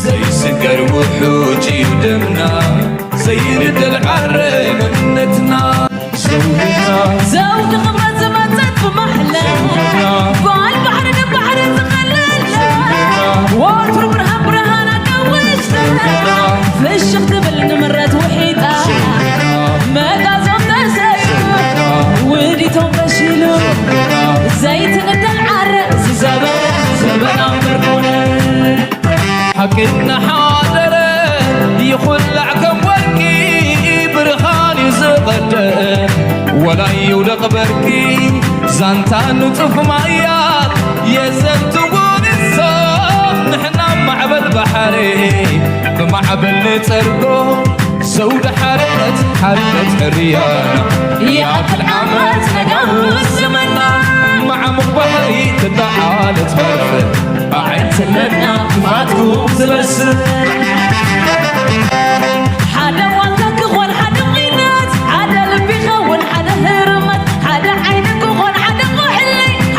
ዘይስገር ውሑጅ እዩ ደምና፣ ዘይንደል ዓረ መንነትና። ዘውድና ዘውዲ ክብረት ዝመጸት ብማሕላ፣ ጓል ባሕሪ ንባሕሪ ዝኸለላ፣ ወትሩ ብርሃን ብርሃን ኣጋዊሽታ፣ ፍሽኽ ትብል ንምረት ውሒጣ፣ መጋዞም ተሰይሩ፣ ውዲቶም ፈሺሉ፣ ዘይትንደል ዓረ ዝዘበ ዘበና ምርኩነ። ሓቂ እናሓደረ ይኹላዕ ከም ወርቂ፣ ብርሃን እዩ ዝቐደ ወላ ይውደቕ በርቂ። ዛንታ ንጡፍ ማያት የዘንትዎ ንሶም፣ ንሕና ማዕበል ባሕሪ ብማዕበል ንጸርጎ። ዘውዲ ሓርነት፣ ሓርነት ሕርያና፣ ይኣክል ዓመት ነጋውስ ዘመና፣ ማዕሙቕ ባሕሪ ትለዓለት በርፍ፣ ኣዒንትነትና ክፋትኩም ዝበስል። ሓደ ዋልታ ክኾን ሓደ ኲናት፣ ሓደ ልቢ ክኸውን ሓደ ህርመት፣ ሓደ ዓይኒ ክኾን ሓደ ኩሕሊ፣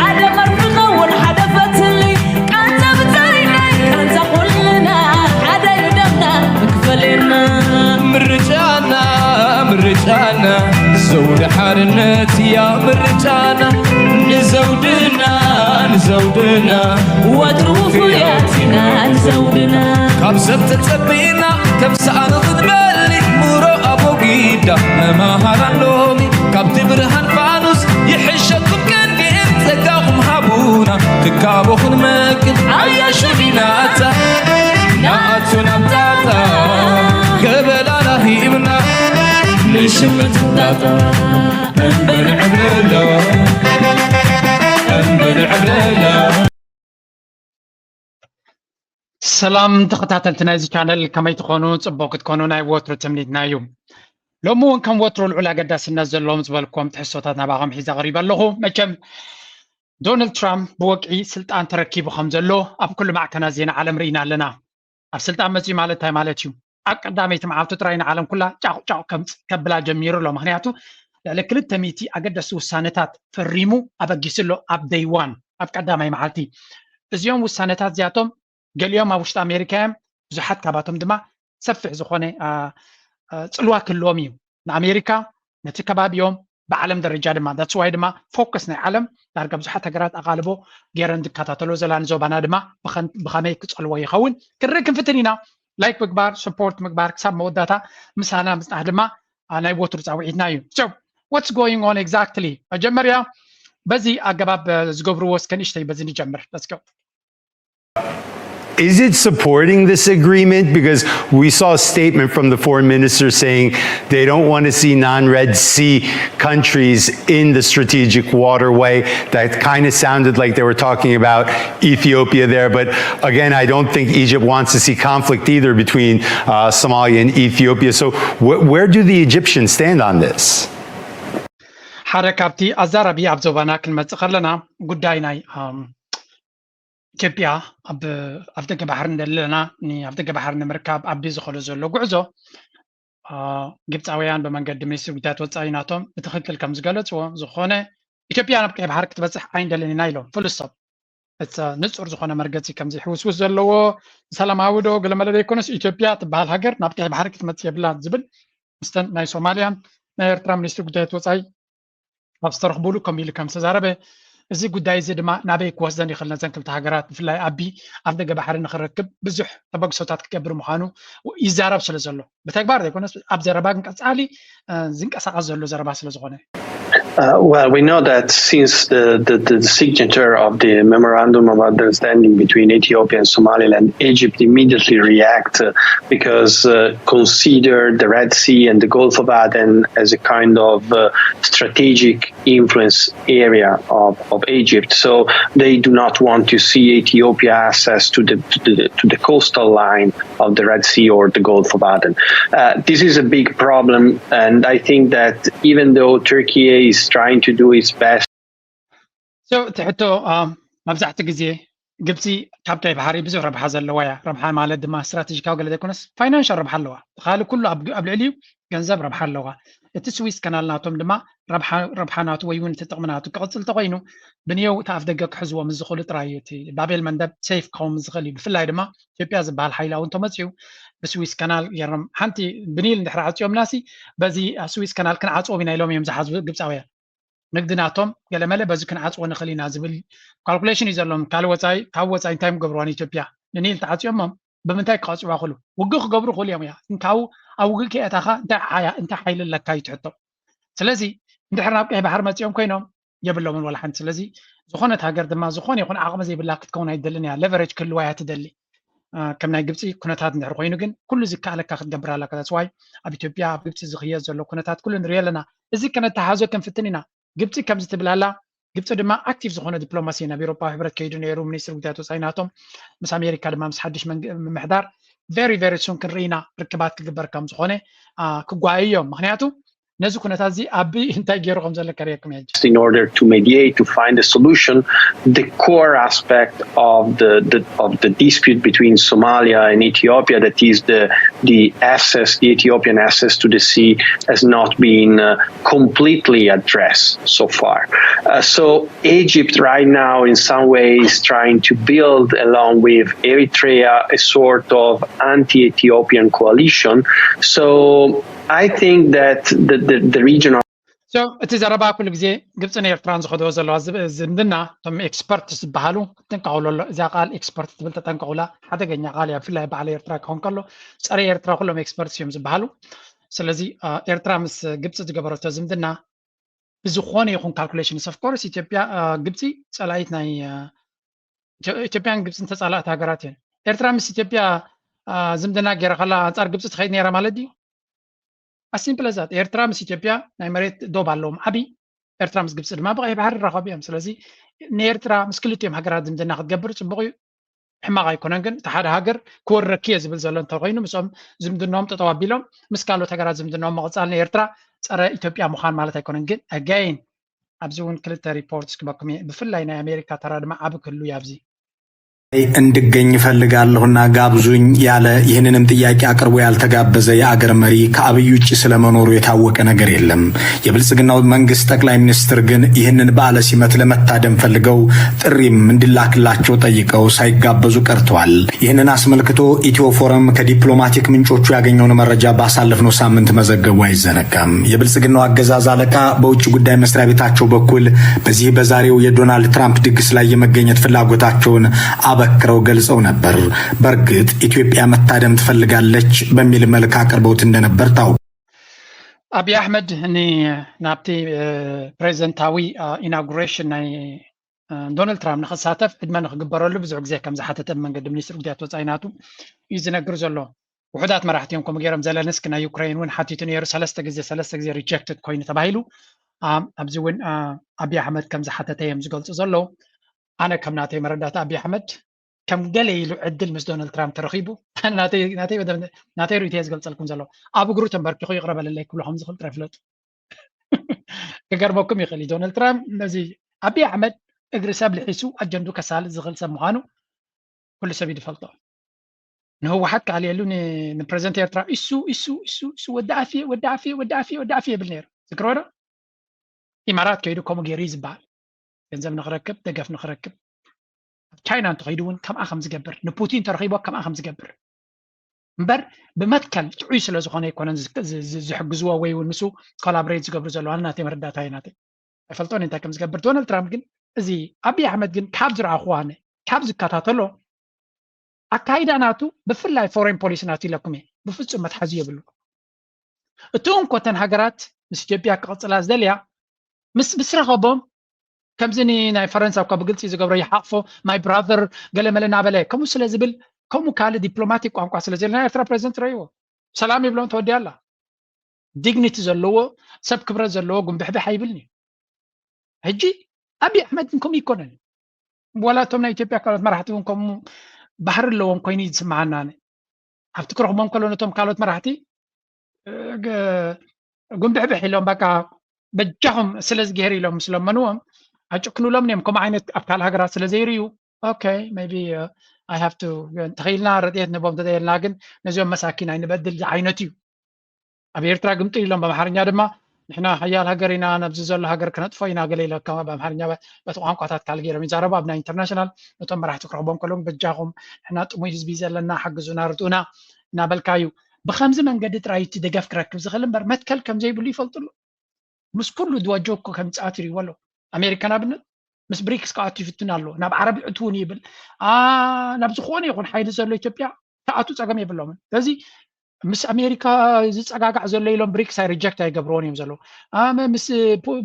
ሓደ መርፊ ክኸውን ሓደ ፈትሊ፣ ቃንዛ ብታይናይ ቃንዛ ኩልና፣ ሓደ እዩ ደምና መክፈሊና። ምርጫና፣ ምርጫና፣ ዘውዲ ሓርነት እያ ምርጫና። ንዘውድና፣ ንዘውድና፣ ወትሩ ውፉያት ኢና ንዘውድና። ካብ ሰብ ተጸቢና ከም ሰኣን ክትበሊ፣ ምሮ ኣቦጊዳ መማሃራን ሎሚ። ካብቲ ብርሃን ፋኑስ ይሕሸኩም ክንድእን፣ ጸጋኹም ሃቡና ክካቦ ክንመግብ። ኣያ ሽሚናታ፣ ንኣቱ ናብ ጣጣ፣ ገበላና ሂብና፣ ንሽምት ጣጣ። እምበል ዕብለሎ፣ እምበል ዕብለሎ። ሰላም ተኸታተልቲ ናይዚ ቻነል፣ ከመይ ትኾኑ? ጽቡቕ ክትኮኑ ናይ ወትሩ ትምኒትና እዩ። ሎሚ እውን ከም ወትሩ ልዑል ኣገዳስነት ዘለዎም ዝበልክዎም ትሕዝቶታት ናባኹም ሒዘ ቀሪበ ኣለኹ። መቸም ዶናልድ ትራምፕ ብወግዒ ስልጣን ተረኪቡ ከም ዘሎ ኣብ ኩሉ ማዕከናት ዜና ዓለም ርኢና ኣለና። ኣብ ስልጣን መጺኡ ማለት እንታይ ማለት እዩ? ኣብ ቀዳመይቲ መዓልቱ ጥራይ ንዓለም ኩላ ጫቕ ጫቕ ከምጽ-፣ ከብላ ጀሚሩ ኣሎ። ምኽንያቱ ልዕሊ ክልተ ሚእቲ ኣገደስቲ ውሳነታት ፈሪሙ ኣበጊሱ ኣሎ ኣብ ደይ ዋን፣ ኣብ ቀዳማይ መዓልቲ። እዚኦም ውሳነታት እዚኣቶም ገሊኦም ኣብ ውሽጢ ኣሜሪካ እዮም፣ ብዙሓት ካባቶም ድማ ሰፊሕ ዝኾነ፣ አ፣ አ፣ ጽልዋ ክህልዎም እዩ። ንኣሜሪካ፣ ነቲ ከባቢኦም፣ ብዓለም ደረጃ ድማ፣ that's why ድማ ፎከስ ናይ ዓለም ዳርጋ ብዙሓት ሃገራት ኣቓልቦ ገይረን ዝከታተሎ ዘላ፣ ንዞባና ድማ ብኸን-፣ ብኸመይ ክጸልዎ ይኸውን ክንርኢ ክንፍትን ኢና። ላይክ ምግባር፣ ሰፖርት ምግባር፣ ክሳብ መወዳእታ ምሳና ምጽናሕ ድማ፣ አ፣ ናይ ወትሩ ጻውዒትና እዩ። So, what's going on exactly? መጀመርያ በዚ ኣገባብ፣ አ፣ ዝገብርዎ እስከ ንእሽተይ በዚ ንጀምር። Let's go. Is it supporting this agreement? Because we saw a statement from the foreign minister saying they don't want to see non Red Sea countries in the strategic waterway. That kind of sounded like they were talking about Ethiopia there. But again, I don't think Egypt wants to see conflict either between uh, Somalia and Ethiopia. So, wh- where do the Egyptians stand on this? ሓደ ካብቲ ኣዛራቢ ኣብ ዞባና ክንመጽእ ከለና ጉዳይ ናይ ኣም፣ ኢትዮጵያ ኣብ ኣፍደገ ባሕሪ ንደሊ ኣለና። ንኣፍደገ ባሕሪ ንምርካብ ኣብ ዝኸሎ ዘሎ ጉዕዞ፣ አ፣ ግብፃውያን ብመንገዲ ሚኒስትሪ ጉዳያት ወፃኢ ናቶም ብትኽክል ከም ዝገለፅዎ ዝኾነ፣ ኢትዮጵያ ናብ ቀይ ባሕሪ ክትበፅሕ ኣይንደልን ኢና ኢሎም። ፍሉስቶፕ። እቲ ንፁር ዝኾነ መርገፂ ከምዚ ሕውስውስ ዘለዎ፣ ሰላማዊ ዶ ገለመለ ዘይኮነስ፣ ኢትዮጵያ ትበሃል ሃገር ናብ ቀይ ባሕሪ ክትመፅእ የብላን ዝብል ምስተን ናይ ሶማልያን ናይ ኤርትራ ሚኒስትሪ ጉዳያት ወፃኢ ኣብ ዝተረኽቡሉ ከምኡ ኢሉ ከም ዝተዛረበ፣ እዚ ጉዳይ እዚ ድማ ናበይ ክወስደን ይኽእል? ነዘን ክልተ ሃገራት ብፍላይ ኣቢ ኣፍደገ ባሕሪ ንኽረክብ ብዙሕ ተበግሶታት ክገብር ምዃኑ ይዛረብ ስለ ዘሎ፣ ብተግባር ዘይኮነስ ኣብ ዘረባ ግን ቀጻሊ ዝንቀሳቐስ ዘሎ ዘረባ ስለ ዝኾነ። Uh, well, we know that since the, the, the signature of the memorandum of understanding between Ethiopia and Somaliland, Egypt immediately react uh, because uh, consider the Red Sea and the Gulf of Aden as a kind of uh, strategic influence area of, of Egypt. So they do not want to see Ethiopia access to the, to the, to the coastal line of the Red Sea or the Gulf of Aden. Uh, this is a big problem, and I think that even though Turkey is trying to do its best, So እቲ ሕቶ፣ um, መብዛሕትኡ ግዜ ግብፂ ካብ ቀይ ባሕሪ ብዙሕ ረብሓ ዘለዋ እያ። ረብሓ ማለት ድማ ስትራቴጂካዊ ገለ ዘይኮነስ ፋይናንሻል ረብሓ ኣለዋ። እቲ ካልእ ኩሉ ኣብ ኣብ ልዕሊኡ ገንዘብ ረብሓ ኣለዋ። እቲ ስዊስ ካናል ናቶም ድማ ረብሓ ረብሓ ናቱ ወይ እውን እቲ ጥቕሚ ናቱ ክቕፅል እንተኮይኑ ብንየው እቲ ኣፍ ደገ ክሕዝዎ ምስ ዝኽእሉ ጥራይ እዩ እቲ ባቤል መንደብ ሴፍ ክኸውን ምስ ዝኽእል እዩ። ብፍላይ ድማ ኢትዮጵያ ዝበሃል ሓይሊ እውን ተመፅዩ ብስዊስ ካናል ገይሮም ሓንቲ ብኒል እንድሕር ዓፅዮምናሲ በዚ ስዊስ ካናል ክንዓፅዎም ኢና ኢሎም እዮም ዝሓዝቡ ግብፃውያን። ንግዲ ናቶም ገለመለ በዚ ክንዓፅዎ ንኽእል ኢና ዝብል ካልኩሌሽን እዩ ዘለዎም። ካልእ ወፃኢ ካብ ወፃኢ እንታይ ምገብርዋ ንኢትዮጵያ ንኒል ተዓፅዮሞም ብምንታይ ክቐፅዋ ክሉ ውግእ ክገብሩ ክእሉ እዮም እያ ካብኡ ኣብ ውግእ ከየታኻ እንታይ ሓያ እንታይ ሓይሊ ኣለካ እዩ ትሕቶ። ስለዚ እንድሕር ናብ ቀይ ባሕሪ መፂኦም ኮይኖም የብሎምን ወላ ሓንቲ። ስለዚ ዝኾነት ሃገር ድማ ዝኾነ ይኹን ዓቕሚ ዘይብላ ክትከውን ኣይትደልን እያ። ሌቨሬጅ ክህልዋ እያ ትደሊ። ከም ናይ ግብፂ ኩነታት እንድሕር ኮይኑ ግን ኩሉ ዝከኣለካ ክትገብር ኣለካ። That's why ኣብ ኢትዮጵያ ኣብ ግብፂ ዝኽየድ ዘሎ ኩነታት ኩሉ ንሪኦ ኣለና። እዚ ከነተሓዞ ክንፍትን ኢና። ግብፂ ከምዚ ትብል ኣላ። ግብፂ ድማ ኣክቲቭ ዝኾነ ዲፕሎማሲ ናብ ኤውሮጳዊ ሕብረት ከይዱ ነይሩ። ሚኒስትሪ ጉዳያት ወፃኢ ናቶም ምስ ኣሜሪካ ድማ ምስ ሓድሽ ምምሕዳር very very soon ክንርኢ ኢና ርክባት ክግበር ከም ዝኾነ ክጓየዩ እዮም። ምክንያቱ ነዚ ኩነታት እዚ ኣብ እንታይ ገይሩ ከም ዘሎ ከርእየኩም እየ። In order to mediate, to find a solution, the core aspect of the, the of the dispute between Somalia and Ethiopia, that is the the access, the Ethiopian access to the sea, has not been uh, completely addressed so far. Uh, so Egypt right now, in some ways, trying to build along with Eritrea a sort of anti-Ethiopian coalition. So I think that the, the, the region of So እቲ ዘረባ ኩሉ ግዜ ግብፅን ኤርትራን ዝኸድዎ ዘለዋ ዝብ- ዝምድና እቶም ኤክስፐርት ዝበሃሉ ክትጥንቀቑሉ ኣሎ። እዛ ቃል ኤክስፐርት ትብል ተጠንቀቑላ፣ ሓደገኛ ቃል እያ። ብፍላይ በዓል ኤርትራ ክኸውን ከሎ ጸረ ኤርትራ ኩሎም ኤክስፐርት እዮም ዝበሃሉ። ስለዚ አ፣ ኤርትራ ምስ ግብፂ ዝገበረቶ ዝምድና ብዝኾነ ይኹን ካልኩሌሽንስ ኦፍ ኮርስ ኢትዮጵያ አ፣ ግብፂ ጸላኢት ናይ አ፣ ኢትዮ- ኢትዮጵያን ግብፅን ተጻላእቲ ሃገራት እየን። ኤርትራ ምስ ኢትዮጵያ አ፣ ዝምድና ገይራ ከላ ኣንጻር ግብፂ ትኸይድ ነይራ ማለት ድዩ? ኣሲምፕል ዛት ኤርትራ ምስ ኢትዮጵያ ናይ መሬት ዶብ ኣለዎም ዓብዪ። ኤርትራ ምስ ግብፂ ድማ ብቀይ ባሕሪ ይራኸቡ እዮም። ስለዚ ንኤርትራ ምስ ክልቲኦም ሃገራት ዝምድና ክትገብር ፅቡቕ እዩ፣ ሕማቕ ኣይኮነን። ግን እቲ ሓደ ሃገር ክወረኪ እየ ዝብል ዘሎ እንተኮይኑ ምስኦም ዝምድናኦም ጠጠው ኣቢሎም ምስ ካልኦት ሃገራት ዝምድናኦም ምቕፃል ንኤርትራ ፀረ ኢትዮጵያ ምዃን ማለት ኣይኮነን። ግን ኣጋይን ኣብዚ እውን ክልተ ሪፖርትስ ክበኩም እየ። ብፍላይ ናይ ኣሜሪካ ተራ ድማ ዓቢ ክህሉ እዩ ኣብዚ። እንድገኝ እፈልጋለሁና ጋብዙኝ ያለ ይህንንም ጥያቄ አቅርቦ ያልተጋበዘ የአገር መሪ ከአብይ ውጭ ስለመኖሩ የታወቀ ነገር የለም። የብልጽግናው መንግስት ጠቅላይ ሚኒስትር ግን ይህንን በዓለ ሲመት ለመታደም ፈልገው ጥሪም እንዲላክላቸው ጠይቀው ሳይጋበዙ ቀርተዋል። ይህንን አስመልክቶ ኢትዮ ፎረም ከዲፕሎማቲክ ምንጮቹ ያገኘውን መረጃ ባሳለፍነው ሳምንት መዘገቡ አይዘነጋም። የብልጽግናው አገዛዝ አለቃ በውጭ ጉዳይ መስሪያ ቤታቸው በኩል በዚህ በዛሬው የዶናልድ ትራምፕ ድግስ ላይ የመገኘት ፍላጎታቸውን አበክረው ገልጸው ነበር። በእርግጥ ኢትዮጵያ መታደም ትፈልጋለች በሚል መልክ አቅርበውት እንደነበር ታውቋል። ኣብይ ኣሕመድ ን ናብቲ ፕሬዚደንታዊ ኢናጉሬሽን ናይ ዶናልድ ትራምፕ ንክሳተፍ ዕድመ ንክግበረሉ ብዙሕ ግዜ ከም ዝሓተተ ብመንገዲ ሚኒስትሪ ጉዳያት ወፃኢ ናቱ እዩ ዝነግር ዘሎ። ውሑዳት መራሕቲ እዮም ከምኡ ገይሮም። ዘለንስኪ ናይ ዩክሬን እውን ሓቲቱ ነይሩ ሰለስተ ግዜ ሰለስተ ግዜ ሪጀክትድ ኮይኑ ተባሂሉ። ኣብዚ እውን ኣብይ ኣሕመድ ከም ዝሓተተ እዮም ዝገልፁ ዘለዉ። ኣነ ከም ናተይ መረዳእታ ኣብይ ኣሕመድ ከም ገለ ኢሉ ዕድል ምስ ዶናልድ ትራምፕ ተረኺቡ ናተይ ርእይቶ ዝገልፀልኩም ዘሎ ኣብ እግሩ ተንበርኪኹ ይቕረ በለለይ ክብሎ ከም ዝኽእል ጥራይ ፍለጡ። ክገርመኩም ይኽእል እዩ ዶናልድ ትራምፕ ነዚ ኣብይ ኣሕመድ እግሪ ሰብ ልሒሱ ኣጀንዱ ከሳልጥ ዝኽእል ሰብ ምዃኑ ኩሉ ሰብ ይድፈልጦ። ንህወሓት ክኣልየሉ ንፕሬዚደንት ኤርትራ እሱ እሱ እሱ እሱ ወዲ ኣፍየ ወዲ ኣፍየ ወዲ ኣፍየ ወዲ ኣፍየ ይብል ነይሩ ዝክርወ ዶ? ኢማራት ከይዱ ከምኡ ገይሩ እዩ ዝበሃል። ገንዘብ ንክረክብ ደገፍ ንክረክብ ኣብ ቻይና እንተኸይዱ እውን ከምኣ ከም ዝገብር ንፑቲን ተረኺቦ ከምኣ ከም ዝገብር እምበር ብመትከል ጥዑይ ስለ ዝኾነ ኣይኮነን ዝሕግዝዎ ወይ እውን ንሱ ኮላብሬት ዝገብሩ ዘለዋ ናተይ መረዳእታ እዩ ናተይ ኣይፈልጦን እንታይ ከም ዝገብር ዶናልድ ትራምፕ ግን እዚ ኣብይ ኣሕመድ ግን ካብ ዝረኣኹ ኣነ ካብ ዝከታተሎ ኣካይዳ ናቱ ብፍላይ ፎሬን ፖሊሲ ናቱ ኢለኩም እየ ብፍፁም መትሓዚ የብሉ እቲ እንኮተን ሃገራት ምስ ኢትዮጵያ ክቕፅላ ዝደልያ ምስ ምስ ረኸቦም ከምዚ ናይ ፈረንሳ እኳ ብግልፂ ዝገብሮ ይሓቕፎ ማይ ብራዘር ገለመለ እናበለ ከምኡ ስለ ዝብል ከምኡ ካልእ ዲፕሎማቲክ ቋንቋ ስለ ዘለ ናይ ኤርትራ ፕሬዚደንት ረእይዎ ሰላም ይብሎም ተወዲያ ኣላ ዲግኒቲ ዘለዎ ሰብ ክብረት ዘለዎ ጉንብሕብሕ ኣይብልን እዩ ሕጂ ኣብይ ኣሕመድ ግን ከምኡ ይኮነን ዋላ እቶም ናይ ኢትዮጵያ ካልኦት መራሕቲ እውን ከምኡ ባህሪ ኣለዎም ኮይኑ እዩ ዝስምዓና ኣነ ኣብቲ ክረኽቦም ከሎ ነቶም ካልኦት መራሕቲ ጉንብሕብሕ ኢሎም በቃ በጃኹም ስለ ዝገሄር ኢሎም ምስ ለመንዎም ኣጭክኑሎም እዮም ከምኡ ዓይነት ኣብ ካልእ ሃገራት ስለ ዘይርእዩ okay, maybe I have to, እንተኽኢልና ረድኤት ንቦም፣ እንተዘየልና ግን ነዚኦም መሳኪን ኣይንበድል ዓይነት እዩ። ኣብ ኤርትራ ግምጥል ኢሎም ብኣምሓርኛ ድማ ንሕና ሓያል ሃገር ኢና፣ ነብዚ ዘሎ ሃገር ክነጥፎ ኢና ገለ ኢለ ከም ብኣምሓርኛ በቲ ቋንቋታት ካል ገይሮም ይዛረቡ። ኣብ ናይ ኢንተርናሽናል ነቶም መራሕቲ ክረኽቦም ከለዉ በጃኹም ንሕና ጥሙይ ህዝቢ ዘለና ሓግዙና ርድኡና እናበልካ እዩ። ብከምዚ መንገዲ ጥራይ እቲ ደገፍ ክረክብ ዝኽእል እምበር መትከል ከም ዘይብሉ ይፈልጡ ኣሎ። ምስ ኩሉ ድዋጆ እኮ ከም ጻት ይሪዎ ኣሎ። ኣሜሪካ ንኣብነት ምስ ብሪክስ ክኣቱ ይፍትን ኣሎ። ናብ ዓረብ ይእትውን ይብል። ናብ ዝኾነ ይኹን ሓይሊ ዘሎ ኢትዮጵያ ክኣቱ ጸገም የብሎምን። ስለዚ ምስ ኣሜሪካ ዝጸጋጋዕ ዘሎ ኢሎም ብሪክስ ኣይ ሪጀክት ኣይገብርዎን እዮም ዘለዉ።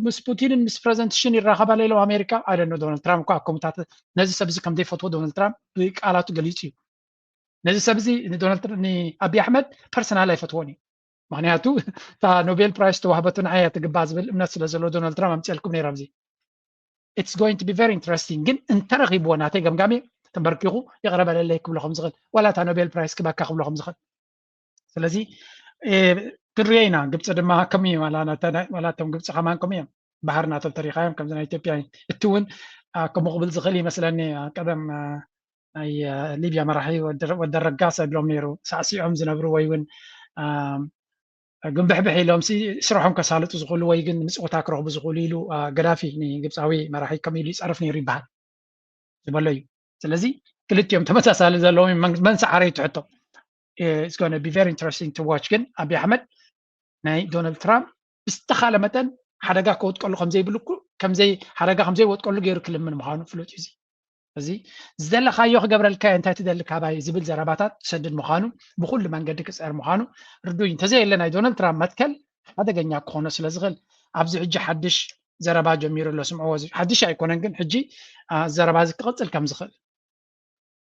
ምስ ፑቲንን ምስ ፕረዚደንት ሽን ይራኸባለ ኢሎም ኣሜሪካ ኣለ ዶናልድ ትራምፕ እኳ ከምታት ነዚ ሰብ እዚ ከም ዘይፈትዎ ዶናልድ ትራምፕ ብቃላቱ ገሊጹ እዩ። ነዚ ሰብ እዚ ንዶናልድ ንኣብይ ኣሕመድ ፐርሰናል ኣይፈትዎን እዩ። ምክንያቱ እታ ኖቤል ፕራይስ ተዋህበቱ ንዓይ እያ ትግባእ ዝብል እምነት ስለ ዘሎ ዶናልድ ትራምፕ ኣምፅልኩም ነይረ ኣብዚ። It's going to be very interesting። ግን እንተረኺብዎ ናተይ ገምጋሚ ተንበርኪኹ ይቕረ በለለይ ክብሎ ከም ዝኽእል ዋላ እታ ኖቤል ፕራይስ ክበካ ክብሎ ከም ዝኽእል። ስለዚ ክንሪኦ ኢና። ግብፂ ድማ ከምኡ እዩ። ዋላ እቶም ግብፂ ከማን ከምኡ እዮም። ባህር ናቶም ተሪኻዮም ከምዚ ናይ ኢትዮጵያ እቲ እውን ከምኡ ክብል ዝኽእል ይመስለኒ። ቀደም ናይ ሊብያ መራሒ ወደረጋስ ብሎም ነይሩ ሳዕሲዖም ዝነብሩ ወይ እውን ግንብሕብሕ ኢሎም ስርሖም ከሳልጡ ዝኽእሉ ወይ ግን ምፅውታ ክረኽቡ ዝኽእሉ ኢሉ ገዳፊ ንግብፃዊ መራሒ ከም ኢሉ ይፀርፍ ነይሩ ይበሃል ዝበሎ እዩ። ስለዚ ክልቲኦም ተመሳሳሊ ዘለዎም መንሰዓረይ ትሕቶ going to be very interesting to watch። ግን ኣብይ ኣሕመድ ናይ ዶናልድ ትራምፕ ብዝተኻለ መጠን ሓደጋ ከወጥቀሉ ከምዘይብሉ ከምዘይ ሓደጋ ከምዘይወጥቀሉ ገይሩ ክልምን ምዃኑ ፍሉጥ እዩ። እዚ ዝደለኻዮ ክገብረልካ እንታይ ትደሊ ካባይ ዝብል ዘረባታት ዝሰድድ ምዃኑ ብኩሉ መንገዲ ክፅዕር ምዃኑ ርዱይ። እንተዘየለ ናይ ዶናልድ ትራምፕ መትከል ሓደገኛ ክኾኖ ስለ ዝኽእል ኣብዚ ሕጂ ሓድሽ ዘረባ ጀሚሩ ኣሎ። ስምዕዎ፣ እዚ ሓድሽ ኣይኮነን፣ ግን ሕጂ ዘረባ እዚ ክቕፅል ከም ዝኽእል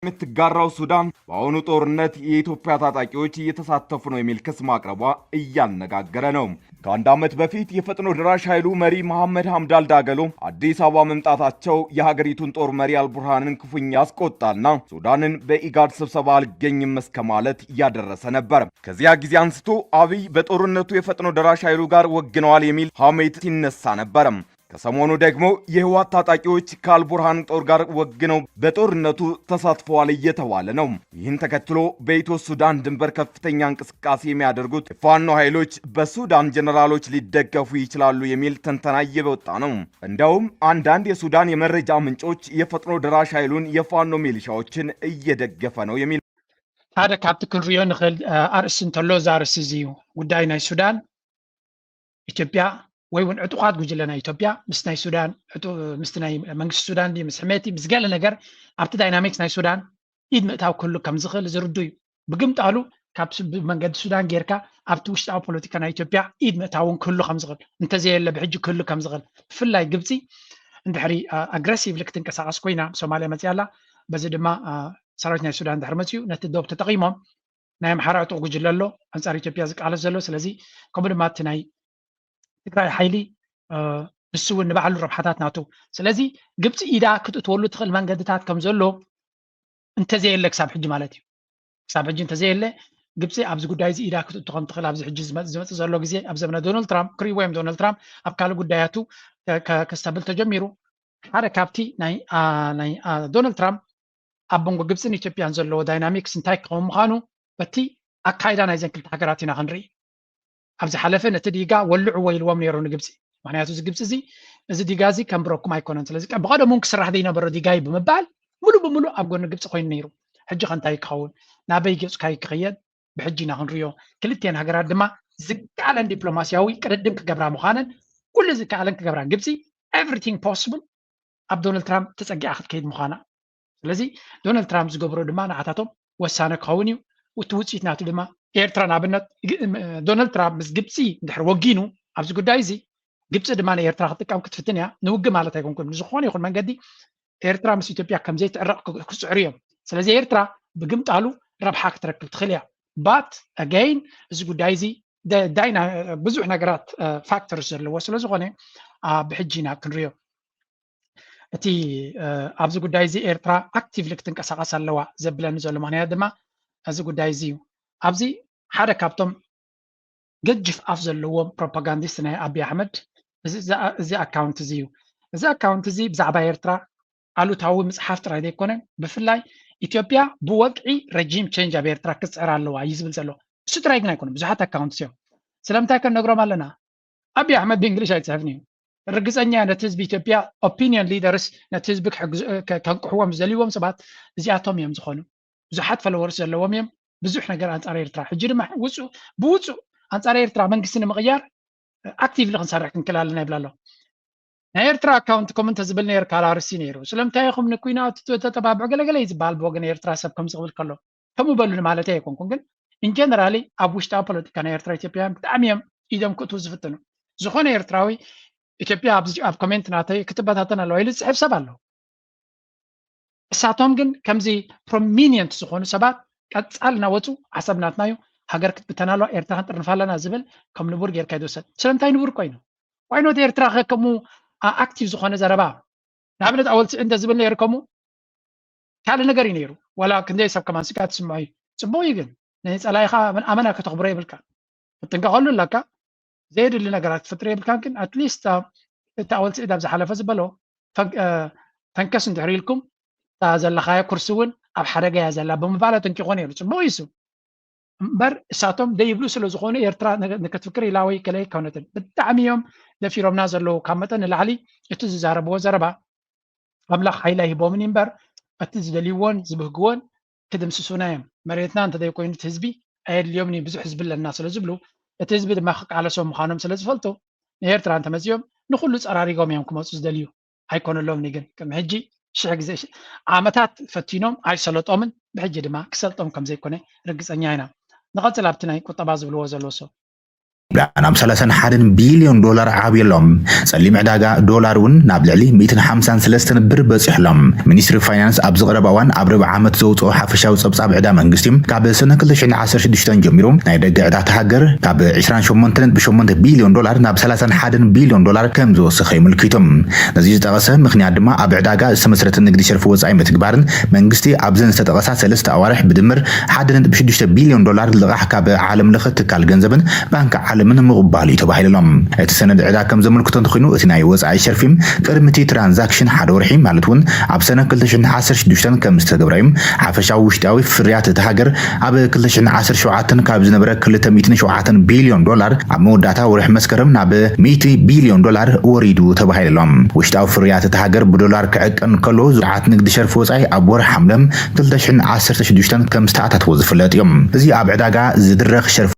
የምትጋራው ሱዳን በአሁኑ ጦርነት የኢትዮጵያ ታጣቂዎች እየተሳተፉ ነው የሚል ክስ ማቅረቧ እያነጋገረ ነው። ከአንድ ዓመት በፊት የፈጥኖ ደራሽ ኃይሉ መሪ መሐመድ ሐምዳል ዳገሎ አዲስ አበባ መምጣታቸው የሀገሪቱን ጦር መሪ አልቡርሃንን ክፉኛ ያስቆጣና ሱዳንን በኢጋድ ስብሰባ አልገኝም እስከ ማለት ያደረሰ ነበር። ከዚያ ጊዜ አንስቶ አብይ በጦርነቱ የፈጥኖ ደራሽ ኃይሉ ጋር ወግነዋል የሚል ሐሜት ሲነሳ ነበር። ከሰሞኑ ደግሞ የህወሓት ታጣቂዎች ከአልቡርሃን ጦር ጋር ወግነው በጦርነቱ ተሳትፈዋል እየተባለ ነው። ይህን ተከትሎ በኢትዮ ሱዳን ድንበር ከፍተኛ እንቅስቃሴ የሚያደርጉት የፋኖ ኃይሎች በሱዳን ጀነራሎች ሊደገፉ ይችላሉ የሚል ትንተና እየወጣ ነው። እንደውም አንዳንድ የሱዳን የመረጃ ምንጮች የፈጥኖ ደራሽ ኃይሉን የፋኖ ሚሊሻዎችን እየደገፈ ነው የሚል ሓደ ካብቲ ክንሪኦ ንኽእል ኣርእስቲ እንተሎ እዚ ኣርእስቲ እዚ እዩ። ጉዳይ ናይ ሱዳን ኢትዮጵያ ወይ እውን ዕጡቓት ጉጅለ ናይ ኢትዮጵያ ምስ ናይ ሱዳን ምስቲ ናይ መንግስቲ ሱዳን ድዩ ምስ ሕሜቲ ምስ ገለ ነገር ኣብቲ ዳይናሚክስ ናይ ሱዳን ኢድ ምእታው ክህሉ ከም ዝኽእል ዝርዱ እዩ። ብግምጣሉ ካብ መንገዲ ሱዳን ጌርካ ኣብቲ ውሽጣዊ ፖለቲካ ናይ ኢትዮጵያ ኢድ ምእታውን ክህሉ ከም ዝኽእል እንተዘየለ ብሕጂ ክህሉ ከም ዝኽእል ብፍላይ ግብፂ እንድሕሪ ኣግረሲቭሊ ክትንቀሳቐስ ኮይና ሶማልያ መፅያ ኣላ። በዚ ድማ ሰራዊት ናይ ሱዳን እንድሕር መፅኡ ነቲ ዶብ ተጠቒሞም ናይ ኣምሓራ ዕጡቕ ጉጅለ ኣሎ ኣንፃር ኢትዮጵያ ዝቃለስ ዘሎ። ስለዚ ከምኡ ድማ እቲ ናይ ትግራይ ሓይሊ ንሱ እውን ንባዕሉ ረብሓታት ናቱ። ስለዚ ግብፂ ኢዳ ክትእትወሉ ትኽእል መንገድታት ከም ዘሎ እንተዘየለ ክሳብ ሕጂ ማለት እዩ። ክሳብ ሕጂ እንተዘየለ ግብፂ ኣብዚ ጉዳይ እዚ ኢዳ ክትእቱ ከም ትኽእል ኣብዚ ሕጂ ዝመፅእ ዘሎ ግዜ ኣብ ዘመነ ዶናልድ ትራምፕ ክርእይዎ እዮም። ዶናልድ ትራምፕ ኣብ ካልእ ጉዳያቱ ከስተብል ተጀሚሩ ሓደ ካብቲ ናይ ዶናልድ ትራምፕ ኣብ መንጎ ግብፅን ኢትዮጵያን ዘለዎ ዳይናሚክስ እንታይ ክኸውን ምዃኑ በቲ ኣካይዳ ናይዘን ክልተ ሃገራት ኢና ክንርኢ። ኣብ ዝሓለፈ ነቲ ዲጋ ወልዕዎ ኢልዎም ነይሩ ንግብፂ። ምክንያቱ እዚ ግብፂ እዚ እዚ ዲጋ እዚ ከም ብረኩም ኣይኮነን። ስለዚ ብቀደሙ እውን ክስራሕ ዘይነበሮ ዲጋ እዩ ብምባል ሙሉእ ብሙሉእ ኣብ ጎኒ ግብፂ ኮይኑ ነይሩ። ሕጂ ከ እንታይ ክኸውን ናበይ ገፁ ካይ ክኸየድ ብሕጂ ኢና ክንሪኦ። ክልቲኤን ሃገራት ድማ ዝከኣለን ዲፕሎማስያዊ ቅድድም ክገብራ ምዃነን ኩሉ ዝከኣለን ክገብራ ግብፂ everything possible ኣብ ዶናልድ ትራምፕ ተፀጊዓ ክትከይድ ምዃና። ስለዚ ዶናልድ ትራምፕ ዝገብሮ ድማ ንዓታቶም ወሳነ ክኸውን እዩ። እቲ ውፅኢት ናቱ ድማ ኤርትራ ንኣብነት ዶናልድ ትራምፕ ምስ ግብፂ እንድሕር ወጊኑ ኣብዚ ጉዳይ እዚ ግብፂ ድማ ንኤርትራ ክትጥቀም ክትፍትን እያ። ንውግእ ማለት ኣይኮንኩን ብዝኾነ ይኹን መንገዲ ኤርትራ ምስ ኢትዮጵያ ከምዘይትዕረቕ ክፅዕሩ እዮም። ስለዚ ኤርትራ ብግምጣሉ ረብሓ ክትረክብ ትኽእል እያ። But again እዚ ጉዳይ እዚ ብዙሕ ነገራት ፋክተርስ ዘለዎ ስለዝኾነ ብሕጂ ኢና ክንሪኦ። እቲ ኣብዚ ጉዳይ እዚ ኤርትራ ኣክቲቭሊ ክትንቀሳቐስ ኣለዋ ዘብለኒ ዘሎ ምክንያት ድማ እዚ ጉዳይ እዚ እዩ። ኣብዚ ሓደ ካብቶም ገጅፍ ኣፍ ዘለዎም ፕሮፓጋንዲስት ናይ ኣብይ ኣሕመድ እዚ ኣካውንት እዚ እዩ። እዚ ኣካውንት እዚ ብዛዕባ ኤርትራ ኣሉታዊ ምፅሓፍ ጥራይ ዘይኮነ፣ ብፍላይ ኢትዮጵያ ብወግዒ ረጂም ቼንጅ ኣብ ኤርትራ ክትፅዕር ኣለዋ እዩ ዝብል ዘሎ። እሱ ጥራይ ግን ኣይኮነ፣ ብዙሓት ኣካውንትስ እዮም። ስለምንታይ ከነግሮም ኣለና? ኣብይ ኣሕመድ ብእንግሊሽ ኣይፅሕፍን እዩ። ርግፀኛ ነቲ ህዝቢ ኢትዮጵያ ኦፒኒየን ሊደርስ ነቲ ህዝቢ ከንቅሕዎም ዝደልይዎም ሰባት እዚኣቶም እዮም ዝኾኑ። ብዙሓት ፎሎወርስ ዘለዎም እዮም። ብዙሕ ነገር ኣንፃር ኤርትራ ሕጂ ድማ ውፁ ብውፁ ኣንፃር ኤርትራ መንግስቲ ንምቕያር ኣክቲቭሊ ክንሰርሕ ክንክል ኣለና ይብላ ኣሎ። ናይ ኤርትራ ኣካውንት ኮም እንተዝብል ነይርካ ኣላርሲ ነይሩ። ስለምንታይ ኢኹም ንኩናት ተጠባብዑ ገለገለ እዩ ዝበሃል ብወገን ኤርትራ ሰብ ከምዚ ክብል ከሎ ከምኡ በሉኒ ማለት ኣይኮንኩን። ግን ኢንጀነራሊ ኣብ ውሽጣዊ ፖለቲካ ናይ ኤርትራ ኢትዮጵያውያን ብጣዕሚ እዮም ኢዶም ክእትዉ ዝፍትኑ። ዝኾነ ኤርትራዊ ኢትዮጵያ ኣብ ኮሜንት ናተይ ክትበታተን ኣለዋ ኢሉ ዝፅሕፍ ሰብ ኣሎ። እሳቶም ግን ከምዚ ፕሮሚኒየንት ዝኾኑ ሰባት ቀፃል እናወፁ ዓሰብ ናትና እዩ፣ ሃገር ክትብተን ኣለዋ፣ ኤርትራ ክንጥርንፋ ኣለና ዝብል ከም ንቡር ጌርካ ይትወሰድ። ስለምንታይ ንቡር ኮይኑ? ዋይኖት ኤርትራ ከከሙ ኣክቲቭ ዝኾነ ዘረባ ንኣብነት ኣወልቲ እንተ ዝብል ነይሩ ከምኡ ካልእ ነገር እዩ ነይሩ። ዋላ ክንደይ ሰብ ከማን ስጋ ትስምዖ እዩ። ፅቡቅ እዩ ግን ንፀላይኻ ኣመና ከተኽብሮ የብልካ። ክትጥንቀቐሉ ኣለካ። ዘየድሊ ነገራት ክትፍጥር የብልካን። ግን ኣትሊስት እቲ ኣወልቲ ዕዳብ ዝሓለፈ ዝበሎ ተንከስ እንድሕር ኢልኩም እታ ዘለኻዮ ኩርሲ እውን ኣብ ሓደጋ እያ ዘላ ብምባል ኣጠንቂቖ ነይሩ። ፅቡቅ እዩ እሱ እምበር እሳቶም ደይብሉ ስለ ዝኾኑ ኤርትራ ንክትፍክር ኢላ ወይ ከለ ኣይኮነትን። ብጣዕሚ እዮም ደፊሮምና ዘለዉ። ካብ መጠን ንላዕሊ እቲ ዝዛረብዎ ዘረባ ኣምላኽ ሓይሊ ኣይህቦምን እዩ እምበር እቲ ዝደልይዎን ዝብህግዎን ክድምስሱና እዮም። መሬትና እንተዘይኮይኑ እቲ ህዝቢ ኣየድልዮምን እዩ፣ ብዙሕ ህዝቢ ኣለና ስለ ዝብሉ እቲ ህዝቢ ድማ ክቃለሶም ምዃኖም ስለ ዝፈልጡ ንኤርትራ እንተመፅኦም ንኩሉ ፀራሪጎም እዮም ክመፁ ዝደልዩ። ኣይኮነሎምን ግን ቅድሚ ሕጂ ሽሕ ግዜ ዓመታት ፈቲኖም ኣይሰለጦምን፣ ብሕጂ ድማ ክሰልጦም ከም ዘይኮነ ርግፀኛ ኢና። ንቐፅል ኣብቲ ናይ ቁጠባ ዝብልዎ ዘለዉ ሰው። ናብ ሰላሳን ሓደን ቢልዮን ዶላር ዓብየሎም። ፀሊም ዕዳጋ ዶላር እውን ናብ ልዕሊ ሚእትን ሓምሳን ሰለስተን ብር በፂሕሎም። ሚኒስትሪ ፋይናንስ ኣብ ዝቐረባ እዋን ኣብ ርብዓ ዓመት ዘውፅኦ ሓፈሻዊ ፀብፃብ ዕዳ መንግስቲ ካብ ሰነ ክልተ ሽሕን ዓሰርተ ሽዱሽተን ጀሚሩ ናይ ደገ ዕዳ እታ ሃገር ካብ ዕስራን ሸሞንተን ነጥቢ ሸሞንተ ቢልዮን ዶላር ናብ ሰላሳን ሓደን ቢልዮን ዶላር ከም ዝወሰኸ የመልኪቱ። ነዚ ዝጠቐሰ ምኽንያት ድማ ኣብ ዕዳጋ ዝተመስረተ ንግዲ ሸርፊ ወፃኢ ምትግባርን መንግስቲ ኣብዘን ዝተጠቐሳ ሰለስተ ኣዋርሕ ብድምር ሓደ ነጥቢ ሽዱሽተ ቢልዮን ዶላር ልቓሕ ካብ ዓለም ለኸ ትካል ገንዘብን ባንክ ዓለምን ምቕባሉ እዩ ተባሂሉሎም። እቲ ሰነድ ዕዳ ከም ዘመልክቶ እንተኾይኑ እቲ ናይ ወፃኢ ሸርፊ ቅድሚ እቲ ትራንዛክሽን ሓደ ወርሒ ማለት እውን ኣብ ሰነ ክልተ ሽሕን ዓሰርተ ሽዱሽተን ከም ዝተገብረ እዩ። ሓፈሻዊ ውሽጣዊ ፍርያት እቲ ሃገር ኣብ ክልተ ሽሕን ዓሰርተ ሸውዓተን ካብ ዝነበረ ክልተ ሚእትን ሸውዓተን ቢልዮን ዶላር ኣብ መወዳእታ ወርሒ መስከረም ናብ ሚእቲ ቢልዮን ዶላር ወሪዱ ተባሂሉሎም። ውሽጣዊ ፍርያት እቲ ሃገር ብዶላር ክዕቀን ከሎ ስርዓት ንግዲ ሸርፊ ወፃኢ ኣብ ወርሒ ሓምለ ክልተ ሽሕን ዓሰርተ ሽዱሽተን ከም ዝተኣታተወ ዝፍለጥ እዩ። እዚ ኣብ ዕዳጋ ዝድረኽ ሸርፊ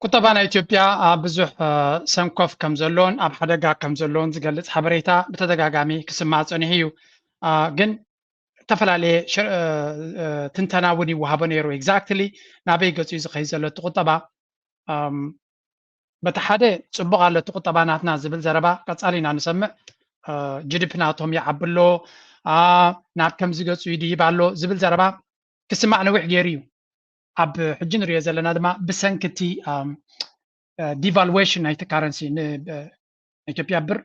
ቁጠባ ናይ ኢትዮጵያ ኣብ ብዙሕ ሰንኮፍ ከም ዘሎን ኣብ ሓደጋ ከም ዘሎን ዝገልጽ ሓበሬታ ብተደጋጋሚ ክስማዕ ጸኒሑ እዩ። ግን ዝተፈላለየ ትንተና እውን ይወሃቦ ነይሩ። ኤግዛክትሊ ናበይ ገጹ እዩ ዝኸይድ ዘሎ እቲ ቁጠባ? በቲ ሓደ ጽቡቕ ኣሎ እቲ ቁጠባ ናትና ዝብል ዘረባ ቀጻሊ ኢና ንሰምዕ። ጂዲፒ ናቶም ይዓቢ ኣሎ፣ ናብ ከምዚ ገጹ ይድይብ ኣሎ ዝብል ዘረባ ክስማዕ ነዊሕ ገይሩ እዩ። ኣብ ሕጂ ንሪኦ ዘለና ድማ ብሰንኪ እቲ ዲቫልዌሽን ናይቲ ካረንሲ ኢትዮጵያ ብር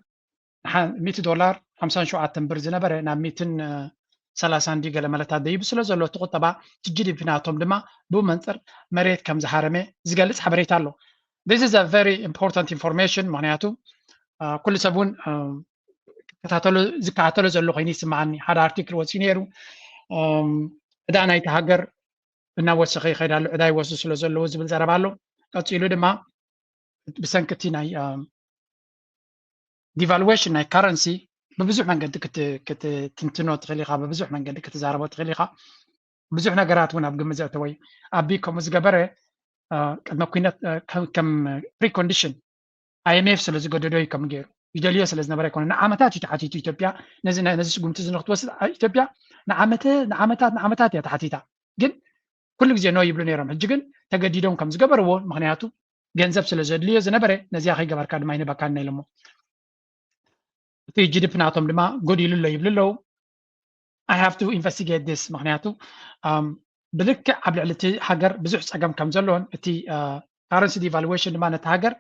ሚእቲ ዶላር ሓምሳን ሸውዓተን ብር ዝነበረ ናብ ሚእትን ሰላሳን ድዩ ገለ መለታት ደይቡ ስለ ዘሎ እቲ ቁጠባ እቲ ጂዲፒ ናቶም ድማ ብኡ መንፅር መሬት ከም ዝሃረመ ዝገልፅ ሓበሬታ ኣሎ። This is a very important information ምክንያቱ ኩሉ ሰብ እውን ዝከታተሎ ዘሎ ኮይኑ ይስማዓኒ። ሓደ ኣርቲክል ወፂኡ ነይሩ። ዕዳ ናይቲ ሃገር እናወሰኸ ይኸይድ ኣሎ፣ ዕዳ ይወስዱ ስለ ዘለዉ ዝብል ዘረባ ኣሎ። ቀፂሉ ድማ ብሰንኪ እቲ ናይ ዲቫልዌሽን ናይ ካረንሲ ብብዙሕ መንገዲ ክትትንትኖ ትኽእል ኢኻ፣ ብብዙሕ መንገዲ ክትዛረቦ ትኽእል ኢኻ። ብዙሕ ነገራት እውን ኣብ ግምት ዘእተወ እዩ። ኣቢ ከምኡ ዝገበረ ቅድመ ኩነት ከም ፕሪኮንዲሽን ኣይኤምኤፍ ስለ ዝገደዶ እዩ ከም ገይሩ ይደልዮ ስለ ዝነበረ ኣይኮነ። ንዓመታት እዩ ተሓቲቱ ኢትዮጵያ ነዚ ስጉምቲ እዚ ንክትወስድ ኢትዮጵያ ንዓመተ ንዓመታት ንዓመታት እያ ተሓቲታ። ግን ኩሉ ግዜ ኖ ይብሉ ነይሮም። ሕጂ ግን ተገዲዶም ከም ዝገበርዎ ምክንያቱ ገንዘብ ስለ ዘድልዮ ዝነበረ ነዚኣ ከይገበርካ ድማ ይንበካና ኢሎሞ። እቲ ጂዲፒ ናቶም ድማ ጎዲሉ ኣሎ ይብሉ ኣለዉ። I have to investigate this ምክንያቱ ብልክዕ ኣብ ልዕሊ እቲ ሃገር ብዙሕ ፀገም ከም ዘለዎን እቲ ካረንሲ ዲቫሉዌሽን ድማ ነቲ ሃገር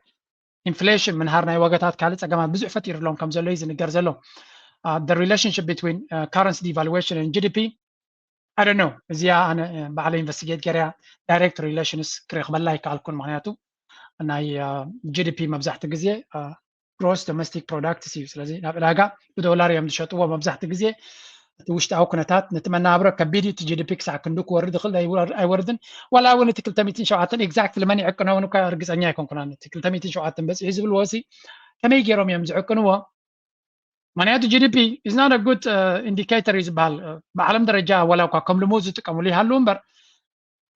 ኢንፍሌሽን ምንሃር ናይ ዋጋታት ካልእ ፀገማት ብዙሕ ፈጢሩሎም ከም ዘሎ እዩ ዝንገር ዘሎ። The relationship between currency devaluation and GDP I don't know። እዚኣ ኣነ ባዕለ ኢንቨስቲጌት ገርያ ዳይሬክት ሪሌሽንስ ክረክበላ ኣይከኣልኩን። ምክንያቱ ናይ ጂዲፒ መብዛሕቲ ግዜ gross domestic product እዩ። ስለዚ ናብ ዕዳጋ ብዶላር እዮም ዝሸጥዎ መብዛሕትኡ ግዜ። እቲ ውሽጣዊ ኩነታት ነቲ መናብሮ ከቢድ እዩ። እቲ ጂ ዲ ፒ ክሳዕ ክንዱ ክወርድ ይኽእል ኣይወር- ኣይወርድን። ዋላ እውን እቲ ክልተ ሚእትን ሸውዓተን exactly መን ይዕቅኖ እውን እኳ ርግፀኛ ኣይኮንኩናን። እቲ ክልተ ሚእትን ሸውዓተን በፂሑ ዝብልዎ ሲ ከመይ ገይሮም እዮም ዝዕቅንዎ? ምክንያቱ ጂ ዲ ፒ is not a good indicator እዩ ዝበሃል። ብዓለም ደረጃ ዋላ እኳ ከም ልሙድ ዝጥቀምሉ ይሃሉ እምበር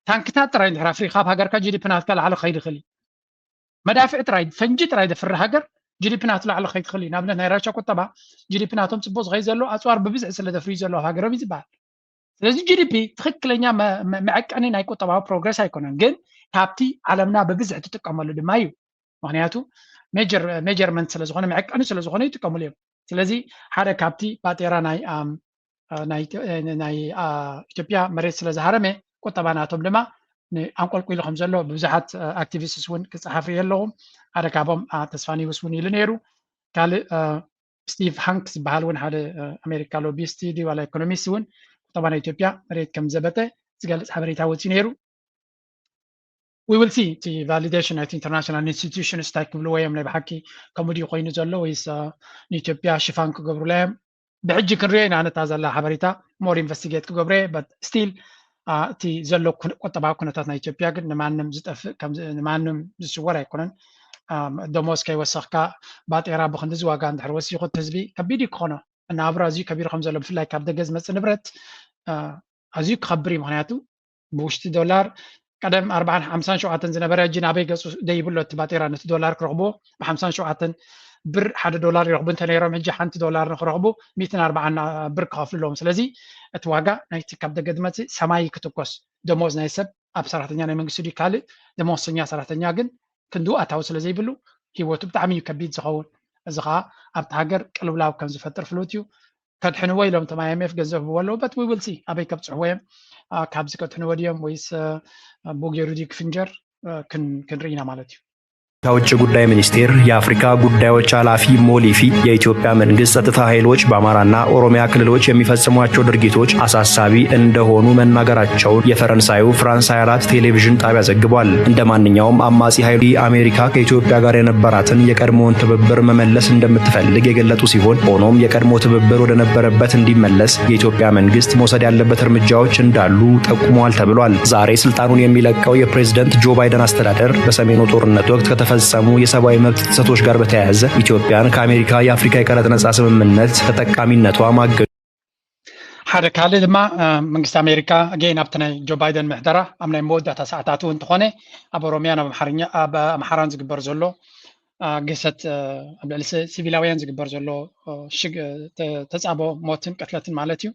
ታንክታት ጥራይ እንድሕር ኣፍሪኻ ኣብ ሃገርካ ጂ ዲ ፒ ናትካ ላዕሊ ክኸይድ ይኽእል እዩ። መዳፍዕ ጥራይ ፈንጂ ጥራይ ዘፍሪ ሃገር ጂ ዲ ፒ ናቱ ላዕሊ ክኸይድ ይኽእል እዩ። ንኣብነት ናይ ራሻ ቁጠባ ጂ ዲ ፒ ናቶም ፅቡቅ ዝኸይድ ዘሎ ኣፅዋር ብብዝሒ ስለ ዘፍርዩ ዘሎ ኣብ ሃገሮም እዩ ዝበሃል። ስለዚ ጂ ዲ ፒ ትኽክለኛ መ- መ- መዐቀኒ ናይ ቁጠባዊ ፕሮግረስ ኣይኮነን፣ ግን ካብቲ ዓለምና ብብዝሒ ትጥቀመሉ ድማ እዩ። ምክንያቱ ሜጀርመንት ስለዝኾነ መዐቀኒ ስለዝኾነ ይጥቀምሉ እዮም። ስለዚ ሓደ ካብቲ ባጤራ ናይ ኣም፣ አ፣ ናይ ኢትዮ- እ፣ ናይ አ፣ ኢትዮጵያ መሬት ስለዝሃረመ ቁጠባ ናቶም ድማ ንኣንቆልቁሉ ከም ዘሎ ብዙሓት ኣክቲቪስትስ እውን ክፀሓፍ ሪኤ ኣለኹ። ሓደ ካብኦም አ፣ ተስፋ ኒውስ እውን ኢሉ ነይሩ። ካልእ አ፣ ስቲቭ ሃንክ ዝበሃል እውን ሓደ አ፣ ኣሜሪካ ሎቢስት ድዩ ዋላ ኢኮኖሚስት እውን ቁጠባ ናይ ኢትዮጵያ መሬት ከም ዘበጠ ዝገልፅ ሓበሬታ ወፂኡ ነይሩ። We will see እቲ ቫሊዴሽን ናይቲ ኢንተርናሽናል ኢንስቲትዩሽንስ እንታይ ክብልዎ እዮም። ናይ ብሓቂ ከምኡ ድዩ ኮይኑ ዘሎ ወይስ አ፣ ንኢትዮጵያ ሽፋን ክገብሩላ እዮም? ብሕጂ ክንሪኦ ኢና ነታ ዘላ ሓበሬታ ሞር ኢንቨስቲጌት ክገብረ but still እቲ ዘሎ ኩነ- ቁጠባዊ ኩነታት ናይ ኢትዮጵያ ግን ንማንም ዝጠፍእ ከም ዝ- ንማንም ዝስወር ኣይኮነን። ደሞዝ ከይወሰኽካ ባጤራ ብክንዲ ዝዋጋ እንድሕር ወሲኹ እቲ ህዝቢ ከቢድ እዩ ክኾኖ። መነባብሮ ኣዝዩ ከቢሩ ከም ዘሎ ብፍላይ ካብ ደገ ዝመፅእ ንብረት አ፣ ኣዝዩ ክኸብር እዩ። ምክንያቱ ብውሽጢ ዶላር ቀደም ኣርባዓን ሓምሳን ሸውዓተን ዝነበረ ሕጂ ናበይ ገፁ ደይብሎ እቲ ባጤራ ነቲ ዶላር ክረኽብዎ ብሓምሳን ሸውዓተን ብር ሓደ ዶላር ይረኽቡ እንተነይሮም ሕጂ ሓንቲ ዶላር ንክረኽቡ ሚእትን ኣርባዓን ብር ክኸፍሉ ኣለዎም። ስለዚ እቲ ዋጋ ናይቲ ካብ ደገ ዝመፅእ ሰማይ ክትኮስ ደሞዝ ናይ ሰብ ኣብ ሰራሕተኛ ናይ መንግስቲ ድዩ ካልእ ደሞዝተኛ ሰራሕተኛ ግን ክንድኡ ኣታዊ ስለ ዘይብሉ ህይወቱ ብጣዕሚ እዩ ከቢድ ዝኸውን። እዚ ከዓ ኣብቲ ሃገር ቅልውላው ከም ዝፈጥር ፍሉጥ እዩ። ከድሕንዎ ኢሎም እቶም ኣይ ኤም ኤፍ ገንዘብ ህብዎ ኣለዉ but we will see ኣበይ ከብፅሕዎ እዮም። አ፣ ካብዚ ከድሕንዎ ድዮም ወይስ አ፣ ቦጌሩ ድዩ ክፍንጀር አ፣ ክን- ክንርኢ ኢና ማለት እዩ። ከውጭ ጉዳይ ሚኒስቴር የአፍሪካ ጉዳዮች ኃላፊ ሞሊፊ የኢትዮጵያ መንግስት ጸጥታ ኃይሎች በአማራና ኦሮሚያ ክልሎች የሚፈጽሟቸው ድርጊቶች አሳሳቢ እንደሆኑ መናገራቸውን የፈረንሳዩ ፍራንስ ሃያ አራት ቴሌቪዥን ጣቢያ ዘግቧል። እንደ ማንኛውም አማጺ ኃይል አሜሪካ ከኢትዮጵያ ጋር የነበራትን የቀድሞውን ትብብር መመለስ እንደምትፈልግ የገለጹ ሲሆን ሆኖም የቀድሞ ትብብር ወደ ነበረበት እንዲመለስ የኢትዮጵያ መንግስት መውሰድ ያለበት እርምጃዎች እንዳሉ ጠቁመዋል ተብሏል። ዛሬ ስልጣኑን የሚለቀው የፕሬዝደንት ጆ ባይደን አስተዳደር በሰሜኑ ጦርነት ወቅት ከተፈጸሙ የሰብአዊ መብት ጥሰቶች ጋር በተያያዘ ኢትዮጵያን ከአሜሪካ የአፍሪካ የቀረጥ ነጻ ስምምነት ተጠቃሚነቷ ማገዱ ሓደ ካልእ ድማ አ፣ መንግስቲ ኣሜሪካ ኣገይን ኣብቲ ናይ ጆ ባይደን ምሕደራ ኣብ ናይ መወዳእታ ሰዓታቱ እንትኾነ ኣብ ኦሮሚያን ኣብ ኣምሓርኛ ኣብ ኣምሓራን ዝግበር ዘሎ አ፣ ግህሰት አ፣ ኣብ ልዕሊ ሲ- ሲቪላውያን ዝግበር ዘሎ አ፣ ሽግ- አ፣ ተ- ተጻቦ ሞትን ቅትለትን ማለት እዩ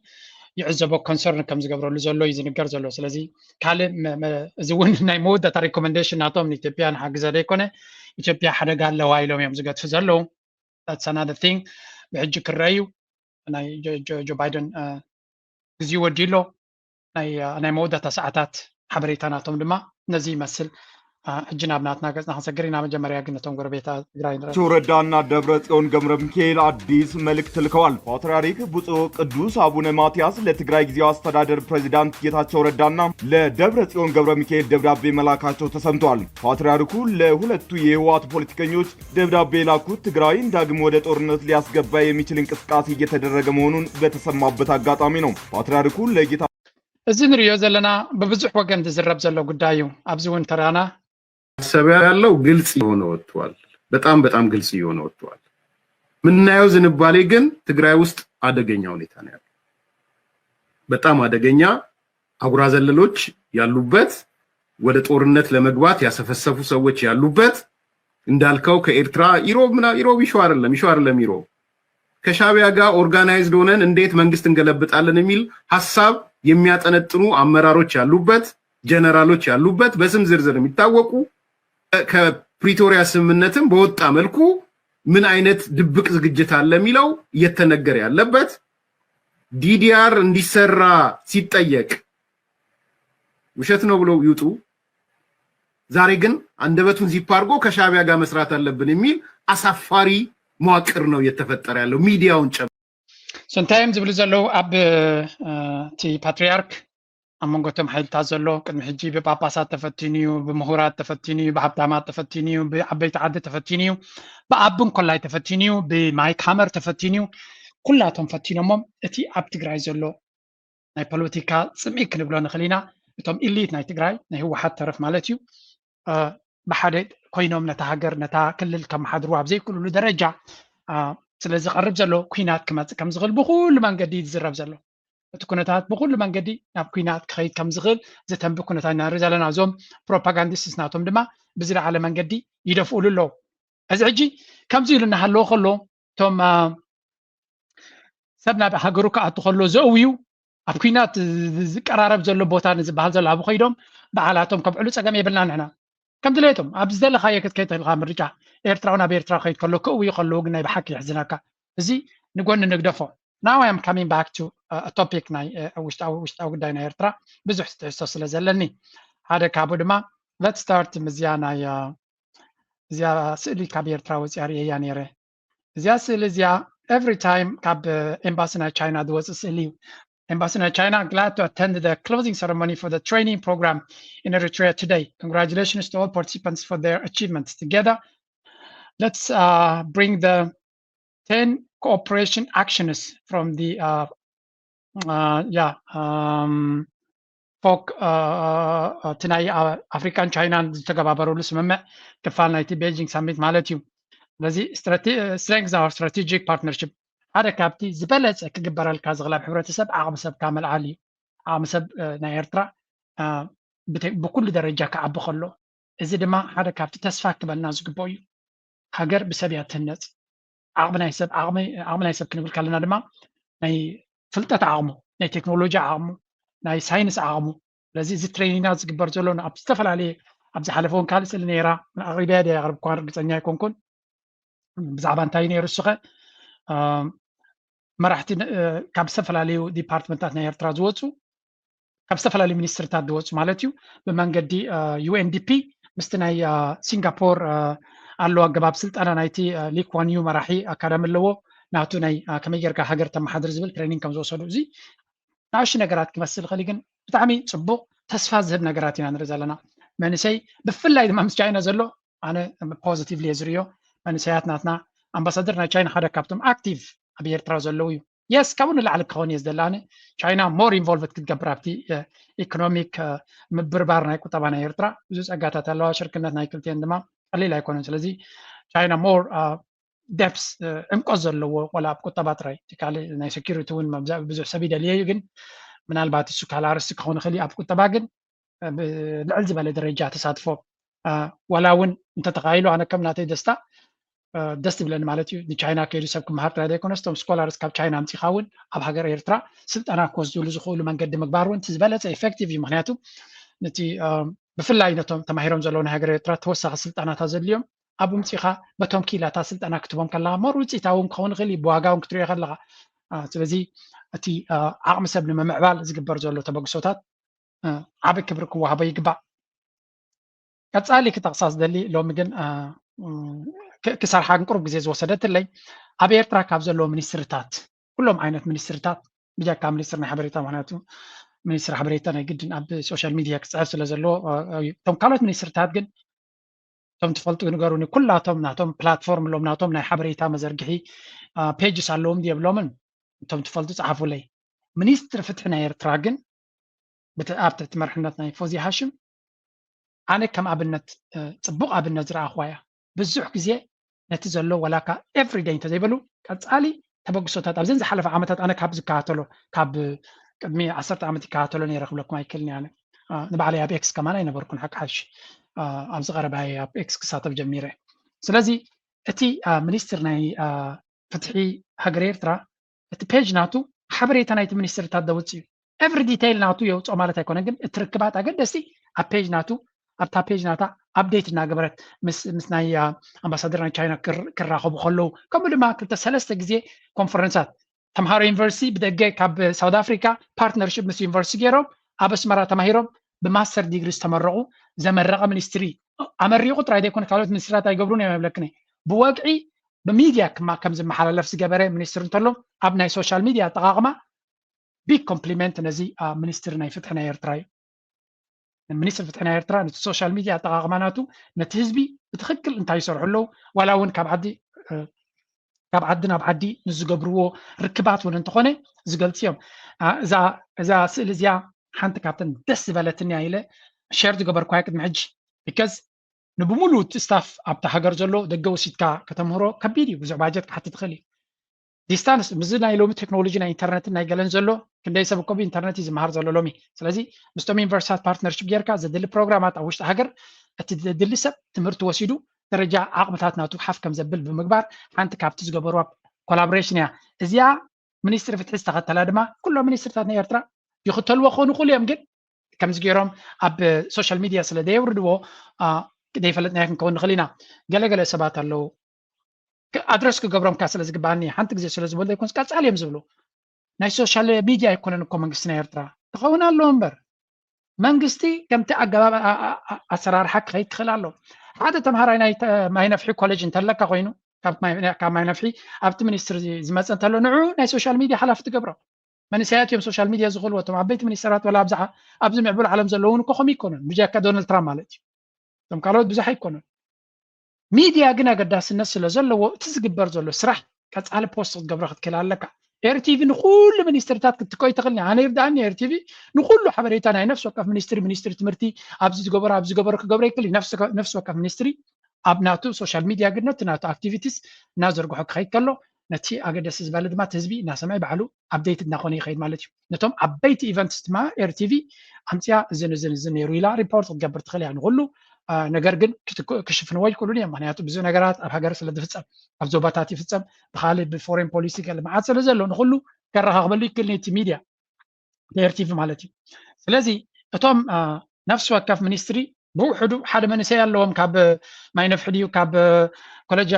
ይዕዘቦ ኮንሰርን ከም ዝገብረሉ ዘሎ እዩ ዝንገር ዘሎ። ስለዚ ካልእ መ- መ- እዚ እውን ናይ መወዳእታ ሪኮመንዴሽን ናቶም ንኢትዮጵያ ንሓግዘ ዘይኮነ ኢትዮጵያ ሓደጋ ኣለዋ ኢሎም እዮም ዝገድፉ ዘለዉ። That's another thing ብሕጂ ክረኣዩ ናይ ጆ- ጆ- ጆ ባይደን አ፣ ግዜኡ ወዲኡ ኣሎ። ናይ አ፣ ናይ መወዳእታ ሰዓታት ሓበሬታ ናቶም ድማ ነዚ ይመስል። አ፣ ሕጂ ናብ ናትና ገጽና ክንሰግር ኢና። መጀመርያ ግን ነቶም ጎረቤታ ትግራይ ንረአ። ጌታቸው ረዳና ደብረ ጽዮን ገብረ ሚካኤል አዲስ መልእክት ልከዋል። ፓትርያርክ ብፁዕ ቅዱስ አቡነ ማትያስ ለትግራይ ጊዜያዊ አስተዳደር ፕሬዚዳንት ጌታቸው ረዳና ለደብረ ጽዮን ገብረ ሚካኤል ደብዳቤ መላካቸው ተሰምቷል። ፓትርያርኩ ለሁለቱ የህወሓት ፖለቲከኞች ደብዳቤ የላኩት ትግራይን ዳግም ወደ ጦርነት ሊያስገባ የሚችል እንቅስቃሴ እየተደረገ መሆኑን በተሰማበት አጋጣሚ ነው። ፓትርያርኩ ለጌታ እዚ ንሪኦ ዘለና ብብዙሕ ወገን ዝዝረብ ዘሎ ጉዳይ እዩ። ኣብዚ እውን ተራና ሰብ ያለው ግልጽ እየሆነ ወጥቷል። በጣም በጣም ግልጽ እየሆነ ወጥቷል። የምናየው ዝንባሌ ግን ትግራይ ውስጥ አደገኛ ሁኔታ ነው ያለው። በጣም አደገኛ አጉራ ዘለሎች ያሉበት፣ ወደ ጦርነት ለመግባት ያሰፈሰፉ ሰዎች ያሉበት፣ እንዳልከው ከኤርትራ ኢሮብ ምና ኢሮብ ኢሹ አይደለም ኢሹ አይደለም ኢሮብ ከሻቢያ ጋር ኦርጋናይዝድ ሆነን እንዴት መንግስት እንገለብጣለን የሚል ሀሳብ የሚያጠነጥኑ አመራሮች ያሉበት፣ ጀነራሎች ያሉበት፣ በስም ዝርዝር የሚታወቁ፣ ከፕሪቶሪያ ስምምነትም በወጣ መልኩ ምን አይነት ድብቅ ዝግጅት አለ የሚለው እየተነገረ ያለበት፣ ዲዲአር እንዲሰራ ሲጠየቅ ውሸት ነው ብለው ይውጡ። ዛሬ ግን አንደበቱን ዚፕ አድርጎ ከሻቢያ ጋር መስራት አለብን የሚል አሳፋሪ መዋቅር ነው እየተፈጠረ ያለው፣ ሚዲያውን ጨምሮ። So እንታይ እዮም ዝብሉ ዘለዉ ኣብ አ፣ እቲ ፓትሪያርክ ኣብ መንጎ እቶም ሓይልታት ዘሎ ቅድሚ ሕጂ ብጳጳሳት ተፈቲኑ እዩ፣ ብምሁራት ተፈቲኑ እዩ፣ ብሃብታማት ተፈቲኑ እዩ፣ ብዓበይቲ ዓዲ ተፈቲኑ እዩ፣ ብኣቢ እንኮላይ ተፈቲኑ እዩ፣ ብማይክ ሃመር ተፈቲኑ እዩ። ኩላቶም ፈቲኖሞም። እቲ ኣብ ትግራይ ዘሎ ናይ ፖለቲካ ጽምኢ ክንብሎ ንኽእል ኢና። እቶም ኢሊት ናይ ትግራይ፣ ናይ ህወሓት ተረፍ ማለት እዩ፣ ብሓደ ኮይኖም ነታ ሃገር፣ ነታ ክልል ከመሓድሩ ኣብ ዘይክእልሉ ደረጃ ስለ ዝቐርብ ዘሎ፣ ኩናት ክመጽእ ከም ዝኽእል ብኩሉ መንገዲ እዩ ዝዝረብ ዘሎ። እቲ ኩነታት ብኩሉ መንገዲ ናብ ኩናት ክኸይድ ከም ዝኽእል ዘተንቢ ኩነታት ኢና ንርኢ ዘለና። እዞም ፕሮፓጋንዲስትስ ናቶም ድማ ብዝለዓለ መንገዲ ይደፍኡሉ ኣለዉ። እዚ ሕጂ ከምዚ ኢሉ እናሃለወ ከሎ፣ እቶም ሰብ ናብ ሃገሩ ክኣቱ ከሎ ዘእውዩ፣ ኣብ ኩናት ዝቀራረብ ዘሎ ቦታ ንዝበሃል ዘሎ ኣብ ኸይዶም በዓላቶም ከብዕሉ ጸገም የብልና ንሕና። ከም ድሌቶም ኣብ ዝደለኻዮ ክትከይድ ትኽእል ኢኻ። ምርጫ ኤርትራዊ ናብ ኤርትራ ክኸይድ ከሎ ክእውዩ ከለዉ ግን ናይ ብሓቂ የሕዝነካ። እዚ ንጎኒ ንግደፎ። Now I am coming back to topic ናይ ውሽጣዊ ውሽጣዊ ጉዳይ ናይ ኤርትራ ብዙሕ ትሕዝቶ ስለ ዘለኒ ሓደ ካብኡ ድማ let's start ምስዚኣ ናይ እዚኣ ስእሊ ካብ ኤርትራ ወፂኣ ርእየያ ነይረ። እዚኣ ስእሊ እዚኣ every time ካብ ኤምባሲ ናይ ቻይና ዝወፅእ ስእሊ እዩ። Embassy in China, glad to attend the closing ceremony for the training program in Eritrea today. Congratulations to all participants for their achievements. Together, let's uh, bring the ten cooperation actions from the uh, uh, yeah, um, ፎክ እቲ ናይ ኣፍሪካን ቻይናን ዝተገባበሩሉ ስምምዕ ክፋል ናይቲ ቤጂንግ ሳሚት ማለት እዩ። ስለዚ strengthen our strategic partnership ሓደ ካብቲ ዝበለፀ ክግበረልካ ዝኽእል ኣብ ሕብረተሰብ ዓቕሚ ሰብካ ምልዓል እዩ። ዓቕሚ ሰብ ናይ ኤርትራ ብኩሉ ደረጃ ክዓቢ ከሎ፣ እዚ ድማ ሓደ ካብቲ ተስፋ ክበልና ዝግብኦ እዩ። ሃገር ብሰብ እያ ትህነፅ። ዓቕሚ ናይ ሰብ ዓቕሚ ናይ ሰብ ክንብል ከለና ድማ ናይ ፍልጠት ዓቕሙ፣ ናይ ቴክኖሎጂ ዓቕሙ፣ ናይ ሳይንስ ዓቕሙ። ስለዚ እዚ ትሬኒንጋት ዝግበር ዘሎ ኣብ ዝተፈላለየ ኣብ ዝሓለፈ እውን ካልእ ስእሊ ነይራ ኣቕሪበያ ድየ ኣቕርብኳን ርግፀኛ ኣይኮንኩን። ብዛዕባ እንታይ ነይሩ እሱኸ መራሕቲ ካብ ዝተፈላለዩ ዲፓርትመንታት ናይ ኤርትራ ዝወፁ ካብ ዝተፈላለዩ ሚኒስትርታት ዝወፁ ማለት እዩ ብመንገዲ ዩኤንዲፒ ምስቲ ናይ ሲንጋፖር ኣሎ ኣገባብ ስልጠና ናይቲ ሊክዋን ዩ መራሒ ኣካዳሚ ኣለዎ ናቱ ናይ ከመይ ጌርካ ሃገር ተመሓድር ዝብል ትሬኒንግ ከም ዝወሰዱ እዚ ንኣሽቱ ነገራት ክመስል ይኽእል ግን ብጣዕሚ ፅቡቕ ተስፋ ዝህብ ነገራት ኢና ንርኢ ዘለና መንእሰይ ብፍላይ ድማ ምስ ቻይና ዘሎ ኣነ ፖዚቲቭሊ እየ ዝርእዮ መንእሰያት ናትና ኣምባሳደር ናይ ቻይና ሓደ ካብቶም ኣክቲቭ ኣብ ኤርትራ ዘለዉ እዩ የስ ካብኡ ንላዕሊ ክኸውን እየ ዝደሊ ኣነ ቻይና ሞር ኢንቮልቭድ ክትገብር ኣብቲ ኢኮኖሚክ ምብርባር ናይ ቁጠባ ናይ ኤርትራ ብዙ ፀጋታት ኣለዋ ሽርክነት ናይ ክልቲኤን ድማ ቀሊል ኣይኮነን ስለዚ ቻይና ሞር ደፕስ ዕምቆት ዘለዎ ዋላ ኣብ ቁጠባ ጥራይ እቲ ካልእ ናይ ሴኪሪቲ እውን ብዙሕ ሰብ ይደልየ እዩ ግን ምናልባት እሱ ካልእ ኣርእስቲ ክኸውን ይኽእል እዩ ኣብ ቁጠባ ግን ልዕል ዝበለ ደረጃ ተሳትፎ ዋላ እውን እንተተኻይሉ ኣነ ከም ናተይ ደስታ ደስ ትብለኒ ማለት እዩ ንቻይና ከይዱ ሰብ ክመሃር ጥራይ ዘይኮነስ እቶም ስኮላርስ ካብ ቻይና ኣምፂኻ እውን ኣብ ሃገር ኤርትራ ስልጠና ክወስድሉ ዝኽእሉ መንገዲ ምግባር እውን ዝበለፀ ኢፌክቲቭ እዩ ምክንያቱ ነቲ ብፍላይ ነቶም ተማሂሮም ዘለዉ ናይ ሃገር ኤርትራ ተወሳኺ ስልጠናታት ዘድልዮም ኣብ ምፅኢኻ በቶም ክኢላታት ስልጠና ክትቦም ከለካ ሞር ውፅኢታዊ እውን ክኸውን ይኽእል እዩ ብዋጋ እውን ክትሪኦ ከለካ ስለዚ እቲ ዓቕሚ ሰብ ንምምዕባል ዝግበር ዘሎ ተበግሶታት ዓቢ ክብሪ ክወሃቦ ይግባእ ቀፃሊ ክጠቕሳ ዝደሊ ሎሚ ግን ክሰርሓ ግን ቁሩብ ግዜ ዝወሰደትለይ ኣብ ኤርትራ ካብ ዘለዉ ሚኒስትርታት ኩሎም ዓይነት ሚኒስትርታት ብጀካ ሚኒስትር ናይ ሓበሬታ ምክንያቱ ሚኒስትር ሓበሬታ ናይ ግድን ኣብ ሶሻል ሚድያ ክፅሕፍ ስለ ዘለዎ እቶም ካልኦት ሚኒስትርታት ግን እቶም ትፈልጡ ንገሩኒ ኩላቶም ናቶም ፕላትፎርም ኣለዎም ናቶም ናይ ሓበሬታ መዘርግሒ ፔጅስ ኣለዎም ድየብሎምን እቶም ትፈልጡ ፀሓፉለይ ሚኒስትር ፍትሒ ናይ ኤርትራ ግን ኣብ ትሕቲ መርሕነት ናይ ፎዚ ሃሽም ኣነ ከም ኣብነት ፅቡቕ ኣብነት ዝረኣኽዋ እያ ብዙሕ ግዜ ነቲ ዘሎ ወላካ ኤቭሪደይ እንተዘይበሉ ቀፃሊ ተበግሶታት ኣብዘን ዝሓለፈ ዓመታት ኣነ ካብ ዝከታተሎ ካብ ቅድሚ ዓሰርተ ዓመት ይከታተሎ ነይረ ክብለኩም ኣይክእልን እየ ንባዕለይ ኣብ ኤክስ ከማን ኣይነበርኩን ሓቂ ሓሽ ኣብዚ ቀረባ ኣብ ኤክስ ክሳተፍ ጀሚረ ስለዚ እቲ ሚኒስትር ናይ ፍትሒ ሃገር ኤርትራ እቲ ፔጅ ናቱ ሓበሬታ ናይቲ ሚኒስትርታት ዘውፅእ እዩ ኤቭሪ ዲቴይል ናቱ የውፅኦ ማለት ኣይኮነ ግን እቲ ርክባት ኣገደስቲ ኣብ ፔጅ ናቱ ኣብታ ፔጅ ናታ ኣፕዴት እናገበረት ምስ ናይ ኣምባሳደር ናይ ቻይና ክራኸቡ ከለዉ ከምኡ ድማ ክልተ ሰለስተ ግዜ ኮንፈረንሳት ተምሃሮ ዩኒቨርሲቲ ብደገ ካብ ሳውት ኣፍሪካ ፓርትነርሽፕ ምስ ዩኒቨርሲቲ ገይሮም ኣብ ኣስመራ ተማሂሮም ብማስተር ዲግሪ ዝተመረቑ ዘመረቐ ሚኒስትሪ ኣመሪቑ ጥራይ ዘይኮነ ካልኦት ሚኒስትሪታት ኣይገብሩን እዮም ይብለክኒ ብወግዒ ብሚድያ ክማ ከም ዝመሓላለፍ ዝገበረ ሚኒስትር እንተሎ ኣብ ናይ ሶሻል ሚድያ ኣጠቓቕማ ቢግ ኮምፕሊመንት ነዚ ሚኒስትሪ ናይ ፍትሒ ናይ ኤርትራ እዩ። ሚኒስትሪ ፍትሒ ናይ ኤርትራ ነቲ ሶሻል ሚድያ ኣጠቓቕማ ናቱ ነቲ ህዝቢ ብትኽክል እንታይ ይሰርሑ ኣለዉ ዋላ እውን ካብ ዓዲ ካብ ዓዲ ናብ ዓዲ ንዝገብርዎ ርክባት እውን እንተኾነ ዝገልፅ እዮም። እዛ ስእሊ እዚኣ ሓንቲ ካብተን ደስ ዝበለትኒ እያ ኢለ ሸር ዝገበርኳ ቅድሚ ሕጂ because ንብሙሉ እቲ ስታፍ ኣብቲ ሃገር ዘሎ ደገ ወሲድካ ከተምህሮ ከቢድ እዩ። ብዙሕ ባጀት ክሓትት ትኽእል እዩ። ዲስታንስ ምስዚ ናይ ሎሚ ቴክኖሎጂ ናይ ኢንተርነትን ናይ ገለን ዘሎ ክንደይ ሰብ እኮ ብኢንተርነት እዩ ዝመሃር ዘሎ ሎሚ። ስለዚ ምስቶም ዩኒቨርሲታት ፓርትነርሽፕ ጌርካ ዘድሊ ፕሮግራማት ኣብ ውሽጢ ሃገር እቲ ዘድሊ ሰብ ትምህርቲ ወሲዱ ደረጃ ዓቕምታት ናቱ ሓፍ ከም ዘብል ብምግባር ሓንቲ ካብቲ ዝገበርዋ ኮላቦሬሽን እያ። እዚኣ ሚኒስትሪ ፍትሒ ዝተኸተላ ድማ ኩሎም ሚኒስትሪታት ናይ ኤርትራ ይኽተልዎ ክኾኑ ይኽእሉ እዮም፣ ግን ከምዚ ገይሮም ኣብ ሶሻል ሚድያ ስለ ዘየውርድዎ ዘይፈለጥናዮ ክንከውን ንኽእል ኢና። ገለገለ ሰባት ኣለዉ ኣድረስ ክገብሮም ካ ስለ ዝግባኣኒ ሓንቲ ግዜ ስለ ዝበሉ ዘይኮንስ ቀጻሊ እዮም ዝብሉ። ናይ ሶሻል ሚድያ ኣይኮነን እኮ መንግስቲ ናይ ኤርትራ ክኸውን ኣለዎ እምበር መንግስቲ ከምቲ ኣገባብ ኣሰራርሓ ክኸይድ ክኽእል ኣሎ። ሓደ ተምሃራይ ናይ ማይ ነፍሒ ኮሌጅ እንተለካ ኮይኑ ካብ ማይ ነፍሒ ኣብቲ ሚኒስትሪ ዝመፀ እንተሎ ንዑ ናይ ሶሻል ሚድያ ሓላፊ ትገብሮ። መንእሰያት እዮም ሶሻል ሚድያ ዝኽእልዎ። እቶም ዓበይቲ ሚኒስተራት ዋላ ኣብዛ ኣብዚ ምዕቡል ዓለም ዘለዉ እውን እኮ ከምኡ ይኮኑን ብጀካ ዶናልድ ትራምፕ ማለት እዩ። እቶም ካልኦት ብዙሕ ኣይኮኑን። ሚድያ ግን ኣገዳስነት ስለ ዘለዎ እቲ ዝግበር ዘሎ ስራሕ ቀፃሊ ፖስት ክትገብሮ ክትክእል ኣለካ። ኤርቲቪ ንኩሉ ሚኒስትሪታት ክትትኮ ይትኽእል። ኣነ ይርዳእኒ ኤርቲቪ ንኩሉ ሓበሬታ ናይ ነፍሲ ወከፍ ሚኒስትሪ፣ ሚኒስትሪ ትምህርቲ ኣብዚ ዝገበሮ ኣብዚ ዝገበሮ ክገብሮ ይክእል። ነፍሲ ወከፍ ሚኒስትሪ ኣብ ናቱ ሶሻል ሚድያ ግን ነቲ ናቱ ኣክቲቪቲስ እናዘርግሖ ክኸይድ ከሎ ነቲ ኣገደሲ ዝበለ ድማ እቲ ህዝቢ እናሰምዐ ባዕሉ ኣፕዴት እናኾነ ይኸይድ ማለት እዩ። ነቶም ዓበይቲ ኢቨንትስ ድማ ኤርቲቪ ኣምፅያ እዝን እዝን እዝን ነይሩ ኢላ ሪፖርት ክትገብር ትኽእል እያ ንኩሉ። ነገር ግን ክሽፍንዎ ይክእሉን እዮም። ምክንያቱ ብዙ ነገራት ኣብ ሃገር ስለ ዝፍፀም ኣብ ዞባታት ይፍፀም ብካልእ ብፎሬን ፖሊሲ ገለ መዓት ስለ ዘሎ ንኩሉ ከረኻኽበሉ ይክእል ነቲ ሚድያ ኤርቲቪ ማለት እዩ። ስለዚ እቶም ነፍሲ ወከፍ ሚኒስትሪ ብውሕዱ ሓደ መንእሰይ ኣለዎም ካብ ማይ ነፍሒ ድዩ ካብ ኮሌጅ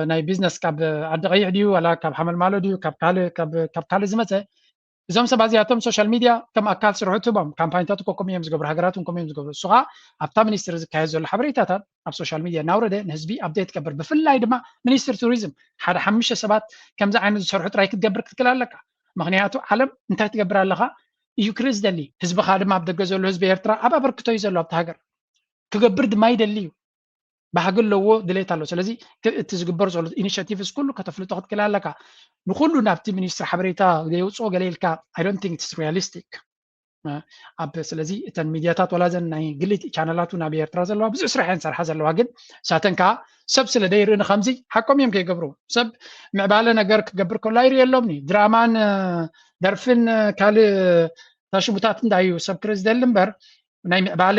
ናይ ቢዝነስ ካብ ዓዲ ቀይሕ ድዩ ዋላ ካብ ሓመልማሎ ድዩ ካብ ካልእ ዝመፀ እዞም ሰባት እዚኣቶም ሶሻል ሚድያ ከም ኣካል ስርሑ ትህቦም። ካምፓኒታት እኮ ከምኡ እዮም ዝገብሩ፣ ሃገራት እውን ከምኡ እዮም ዝገብሩ። እሱ ከዓ ኣብታ ሚኒስትሪ ዝካየድ ዘሎ ሓበሬታታት ኣብ ሶሻል ሚድያ እናውረደ ንህዝቢ ኣፕዴት ትገብር። ብፍላይ ድማ ሚኒስትሪ ቱሪዝም ሓደ ሓሙሽተ ሰባት ከምዚ ዓይነት ዝሰርሑ ጥራይ ክትገብር ክትክእል ኣለካ። ምክንያቱ ዓለም እንታይ ትገብር ኣለካ እዩ ክርኢ ዝደሊ። ህዝብካ ድማ ኣብ ደገ ዘሎ ህዝቢ ኤርትራ ኣብ ኣበርክቶ እዩ ዘሎ ኣብቲ ሃገር ክገብር ድማ ይደሊ እዩ። ባህጊ ኣለዎ፣ ድሌት ኣለዎ። ስለዚ እቲ ዝግበር ዘሎ ኢኒሽቲቭስ ኩሉ ከተፍልጦ ክትክእል ኣለካ። ንኩሉ ናብቲ ሚኒስትሪ ሓበሬታ የውፅኦ ገለ ኢልካ I don't think it's realistic። ኣብ ስለዚ እተን ሚድያታት ዋላ ዘን ናይ ግሊ ቻነላት እውን ኣብ ኤርትራ ዘለዋ ብዙሕ ስራሕ እየን ዝሰርሓ ዘለዋ፣ ግን ሳተን ከዓ ሰብ ስለ ደይርኢ ንከምዚ ሓቆም እዮም ከይገብሩ። ሰብ ምዕባለ ነገር ክገብር ከሎ ኣይርእየሎም ድራማን ደርፍን ካልእ ታሽሙታት እንዳዩ ሰብ ክርኢ ዝደሊ እምበር ናይ ምዕባለ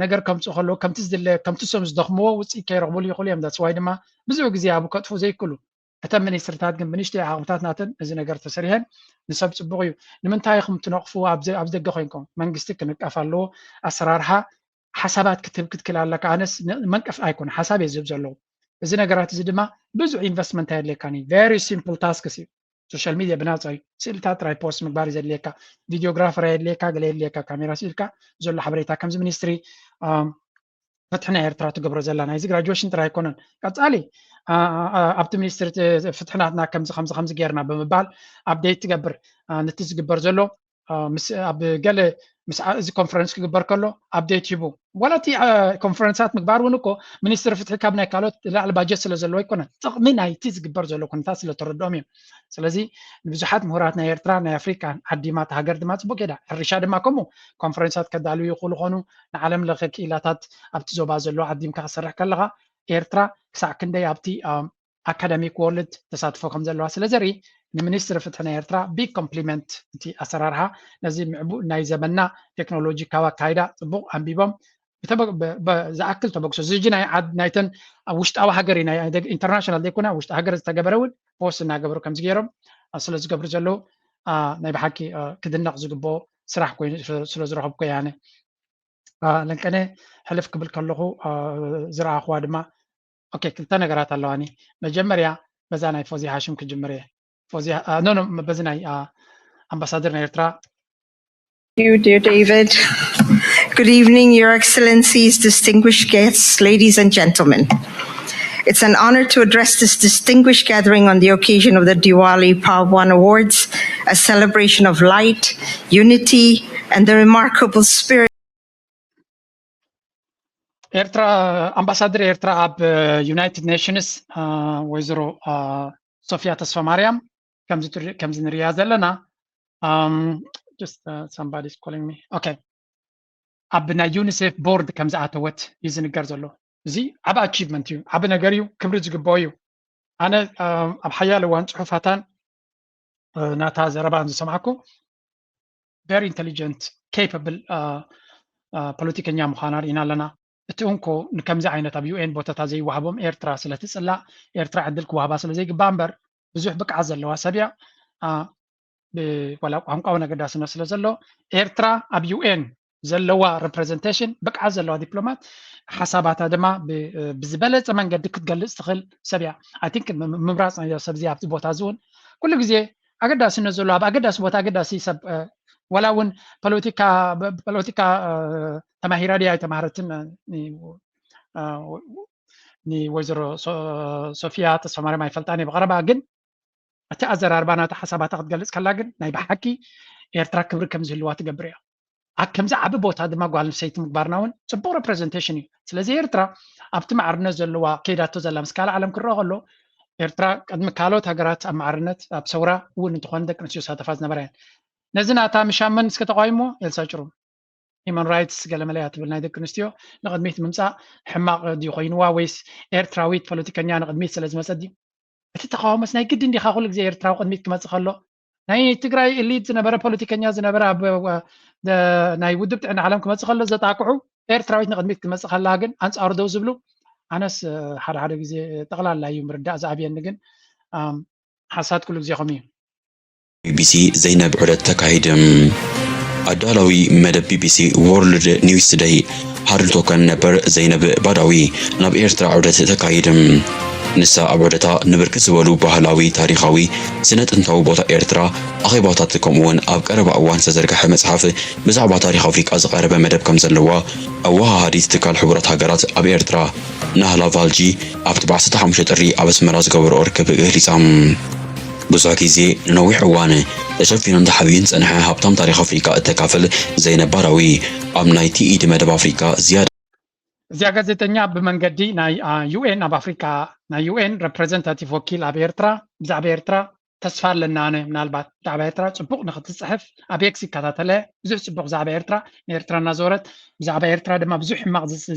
ነገር ከምፅኡ ከለዉ ከምቲ ዝድለ ከምቲ እሶም ዝደኽምዎ ውፅኢት ከይረኽብሉ ይኽእሉ እዮም። ዳትስ ዋይ ድማ ብዙሕ ግዜ ኣብ ከጥፉ ዘይክእሉ እተን ሚኒስትሪታት ግን ብንእሽተይ ዓቕምታት ናተን እዚ ነገር ተሰሪሐን ንሰብ ፅቡቕ እዩ። ንምንታይ ኢኹም ትነቕፉ? ኣብ ደገ ኮይንኩም መንግስቲ ክንቀፍ ኣለዎ። ኣሰራርሓ ሓሳባት ክትህብ ክትክእል ኣለካ። ኣነስ መንቀፍ ኣይኮነ ሓሳብ እየ ዝህብ ዘለዉ። እዚ ነገራት እዚ ድማ ብዙሕ ኢንቨስትመንት ኣየድልየካን እዩ። ቨሪ ሲምፕል ታስክስ እዩ። ሶሻል ሚድያ ብናፃ እዩ። ስእልታት ጥራይ ፖስት ምግባር እዩ ዘድልየካ። ቪዲዮግራፈር ኣየድልየካ፣ ገለ የድልየካ። ካሜራ ስኢልካ ዘሎ ሓበሬታ ከምዚ ሚኒስትሪ ፍትሒ ናይ ኤርትራ ትገብሮ ዘላ ናይዚ ግራጁዌሽን ጥራይ ኣይኮነን። ቀፃሊ ኣብቲ ሚኒስትሪ ፍትሒ ናትና ከምዚ ከምዚ ከምዚ ጌርና ብምባል ኣፕዴት ትገብር። ነቲ ዝግበር ዘሎ ኣብ ገለ ምስ እዚ ኮንፈረንስ ክግበር ከሎ ኣፕዴት ሂቡ ዋላ እቲ ኮንፈረንሳት ምግባር እውን እኮ ሚኒስትሪ ፍትሒ ካብ ናይ ካልኦት ላዕሊ ባጀት ስለ ዘለዎ ኣይኮነን። ጥቕሚ ናይቲ ዝግበር ዘሎ ኩነታት ስለ ተረድኦም እዮም። ስለዚ ንብዙሓት ምሁራት ናይ ኤርትራ ናይ ኣፍሪካ ዓዲማ እቲ ሃገር ድማ ፅቡቅ ኬዳ ሕርሻ ድማ ከምኡ ኮንፈረንሳት ከዳልው ይኽእሉ ኾኑ ንዓለም ለኸ ክኢላታት ኣብቲ ዞባ ዘሎ ዓዲምካ ክሰርሕ ከለኻ ኤርትራ ክሳዕ ክንደይ ኣብቲ ኣካዳሚክ ወርልድ ተሳትፎ ከም ዘለዋ ስለ ዘርኢ ንሚኒስትሪ ፍትሒ ናይ ኤርትራ ቢግ ኮምፕሊመንት። እቲ ኣሰራርሓ ነዚ ምዕቡእ ናይ ዘመንና ቴክኖሎጂ ካብ ኣካይዳ ፅቡቅ ኣንቢቦም ዝኣክል ተበግሶ ዝጂ ናይ ናይተን ኣብ ውሽጣዊ ሃገር ኢንተርናሽናል ዘይኮነ ውሽጢ ሃገር ዝተገበረ እውን ፖስት እናገበሩ ከምዚ ገይሮም ስለ ዝገብሩ ዘለዉ ናይ ብሓቂ ክድነቕ ዝግብኦ ስራሕ ኮይኑ ስለ ዝረኸብኩ እየ ኣነ። ለንቀነ ሕልፍ ክብል ከለኹ ዝረኣኽዋ ድማ ኦኬ ክልተ ነገራት ኣለዋኒ። መጀመርያ በዛ ናይ ፎዚ ሃሽም ክጅምር እየ። ፎዚ ኖ ኖ በዚ ናይ ኣምባሳደር ናይ ኤርትራ you, dear David. Good evening, Your Excellencies, distinguished guests, ladies and gentlemen. It's an honor to address this distinguished gathering on the occasion of the Diwali Parvan Awards, a celebration of light, unity, and the remarkable spirit. ኤርትራ ኣምባሳደር ኤርትራ ኣብ ዩናይትድ ኔሽንስ ወይዘሮ ሶፊያ ተስፋ ማርያም ከምዚ ንሪያ ዘለና somebody calling me okay ኣብ ናይ ዩኒሴፍ ቦርድ ከም ዝኣተወት እዩ ዝንገር ዘሎ። እዚ ዓቢ ኣቺቭመንት እዩ፣ ዓቢ ነገር እዩ፣ ክብሪ ዝግብኦ እዩ። ኣነ ኣብ ሓያለ እዋን ጽሑፋታን ናታ ዘረባን ዝሰማዕኩ very intelligent capable ፖለቲከኛ ምዃና ርኢና ኣለና። እቲ እንኮ ንከምዚ ዓይነት ኣብ ዩኤን ቦታታት ዘይወሃቦም ኤርትራ ስለትጽላእ ኤርትራ ዕድል ክወሃባ ስለዘይግባእ እምበር ብዙሕ ብቅዓት ዘለዋ ሰብ እያ። ዋላ ቋንቋዊ ኣገዳስነት ስለ ዘሎ ኤርትራ ኣብ ዩኤን ዘለዋ representation ብቅዓት ዘለዋ ዲፕሎማት ሓሳባታ ድማ ብዝበለፀ መንገዲ ክትገልፅ ትኽእል ሰብ እያ። I think ምምራፅ ናይ ሰብ እዚ ኣብዚ ቦታ እዚ እውን ኩሉ ግዜ ኣገዳስነት ዘሎ ኣብ ኣገዳሲ ቦታ ኣገዳሲ ሰብ ዋላ እውን ፖለቲካ ፖለቲካ ተማሂራ ድያ ኣይተማሃረትን ንወይዘሮ ሶፊያ ተስፋማርያም ኣይፈልጣን እየ ብቐረባ ግን እቲ ኣዘራርባ ናታ ሓሳባታ ክትገልፅ ከላ ግን ናይ ብሓቂ ኤርትራ ክብሪ ከም ዝህልዋ ትገብር እያ። ኣብ ከምዚ ዓቢ ቦታ ድማ ጓል ኣንስተይቲ ምግባርና እውን ፅቡቕ representation እዩ። ስለዚ ኤርትራ ኣብቲ ማዕርነት ዘለዋ ከይዳቶ ዘላ ምስ ካልእ ዓለም ክረአ ከሎ ኤርትራ ቅድሚ ካልኦት ሃገራት ኣብ ማዕርነት ኣብ ሰውራ እውን እንተኾነ ደቂ ኣንስትዮ ዝሳተፋ ዝነበራ እየን። ነዚ ናታ ምሻመን እስከ ተቃይሞ ኤልሳ ጭሩም human rights ገለመለያ ትብል ናይ ደቂ ኣንስትዮ ንቅድሚት ምምፃእ ሕማቅ ድዩ ኮይንዋ ወይስ ኤርትራዊት ፖለቲከኛ ንቅድሚት ስለ ዝመፀት ድዩ? እቲ ተቃውሞስ ናይ ግድን ዲኻ ኩሉ ግዜ ኤርትራዊ ቅድሚት ክመፅእ ከሎ ናይ ትግራይ elite ዝነበረ ፖለቲከኛ ዝነበረ ኣብ ናይ ውድብ ጥዕና ዓለም ክመፅእ ከሎ ዘጣቅዑ ኤርትራዊት ንቅድሚት ክመፅእ ከላ ግን ኣንፃሩ ደው ዝብሉ ኣነስ ሓደ ሓደ ግዜ ጠቕላላ እዩ ምርዳእ ዝኣብየኒ ግን ሓሳድ ኩሉ ግዜ ከምኡ እዩ። ቢቢሲ ዘይነብ ዑደት ተካሂድ። ኣዳላዊ መደብ ቢቢሲ ወርልድ ኒውስ ቱደይ ሃርልቶከን ነበር ዘይነብ ባዳዊ ናብ ኤርትራ ዑደት ተካሂድ። ንሳ ኣብ ዑደታ ንብርክት ዝበሉ ባህላዊ፣ ታሪኻዊ፣ ስነ ጥንታዊ ቦታ ኤርትራ፣ ኣኼባታት ከምኡውን ኣብ ቀረባ እዋን ዝተዘርግሐ መጽሓፍ ብዛዕባ ታሪኽ ኣፍሪቃ ዝቐረበ መደብ ከም ዘለዋ ኣወሃሃዲት ትካል ሕቡራት ሃገራት ኣብ ኤርትራ ናህላ ቫልጂ ኣብቲ ብ ዓሰርተ ሓሙሽተ ጥሪ ኣብ ኣስመራ ዝገበርኦ ርክብ ገሊጻ። ብዙሕ ግዜ ንነዊሕ እዋን ተሸፊኑን ተሓቢኡን ዝጸንሐ ሃብታም ታሪኽ ኣፍሪቃ እተካፍል ዘይነብ ባዳዊ ኣብ ናይቲ ኢድ መደብ ኣፍሪቃ ዝያዳ እዚኣ ጋዜጠኛ ብመንገዲ ናይ ዩኤን ኣብ ኣፍሪካ ናይ ዩኤን representative ወኪል ኣብ ኤርትራ ብዛዕባ ኤርትራ ተስፋ ኣለና ኣነ ምናልባት ብዛዕባ ኤርትራ ፅቡቅ ንክትፅሕፍ ኣብ ኤክስ ይከታተለ ብዙሕ ፅቡቅ ብዛዕባ ኤርትራ ንኤርትራ እናዞረት ብዛዕባ ኤርትራ ድማ ብዙሕ ሕማቅ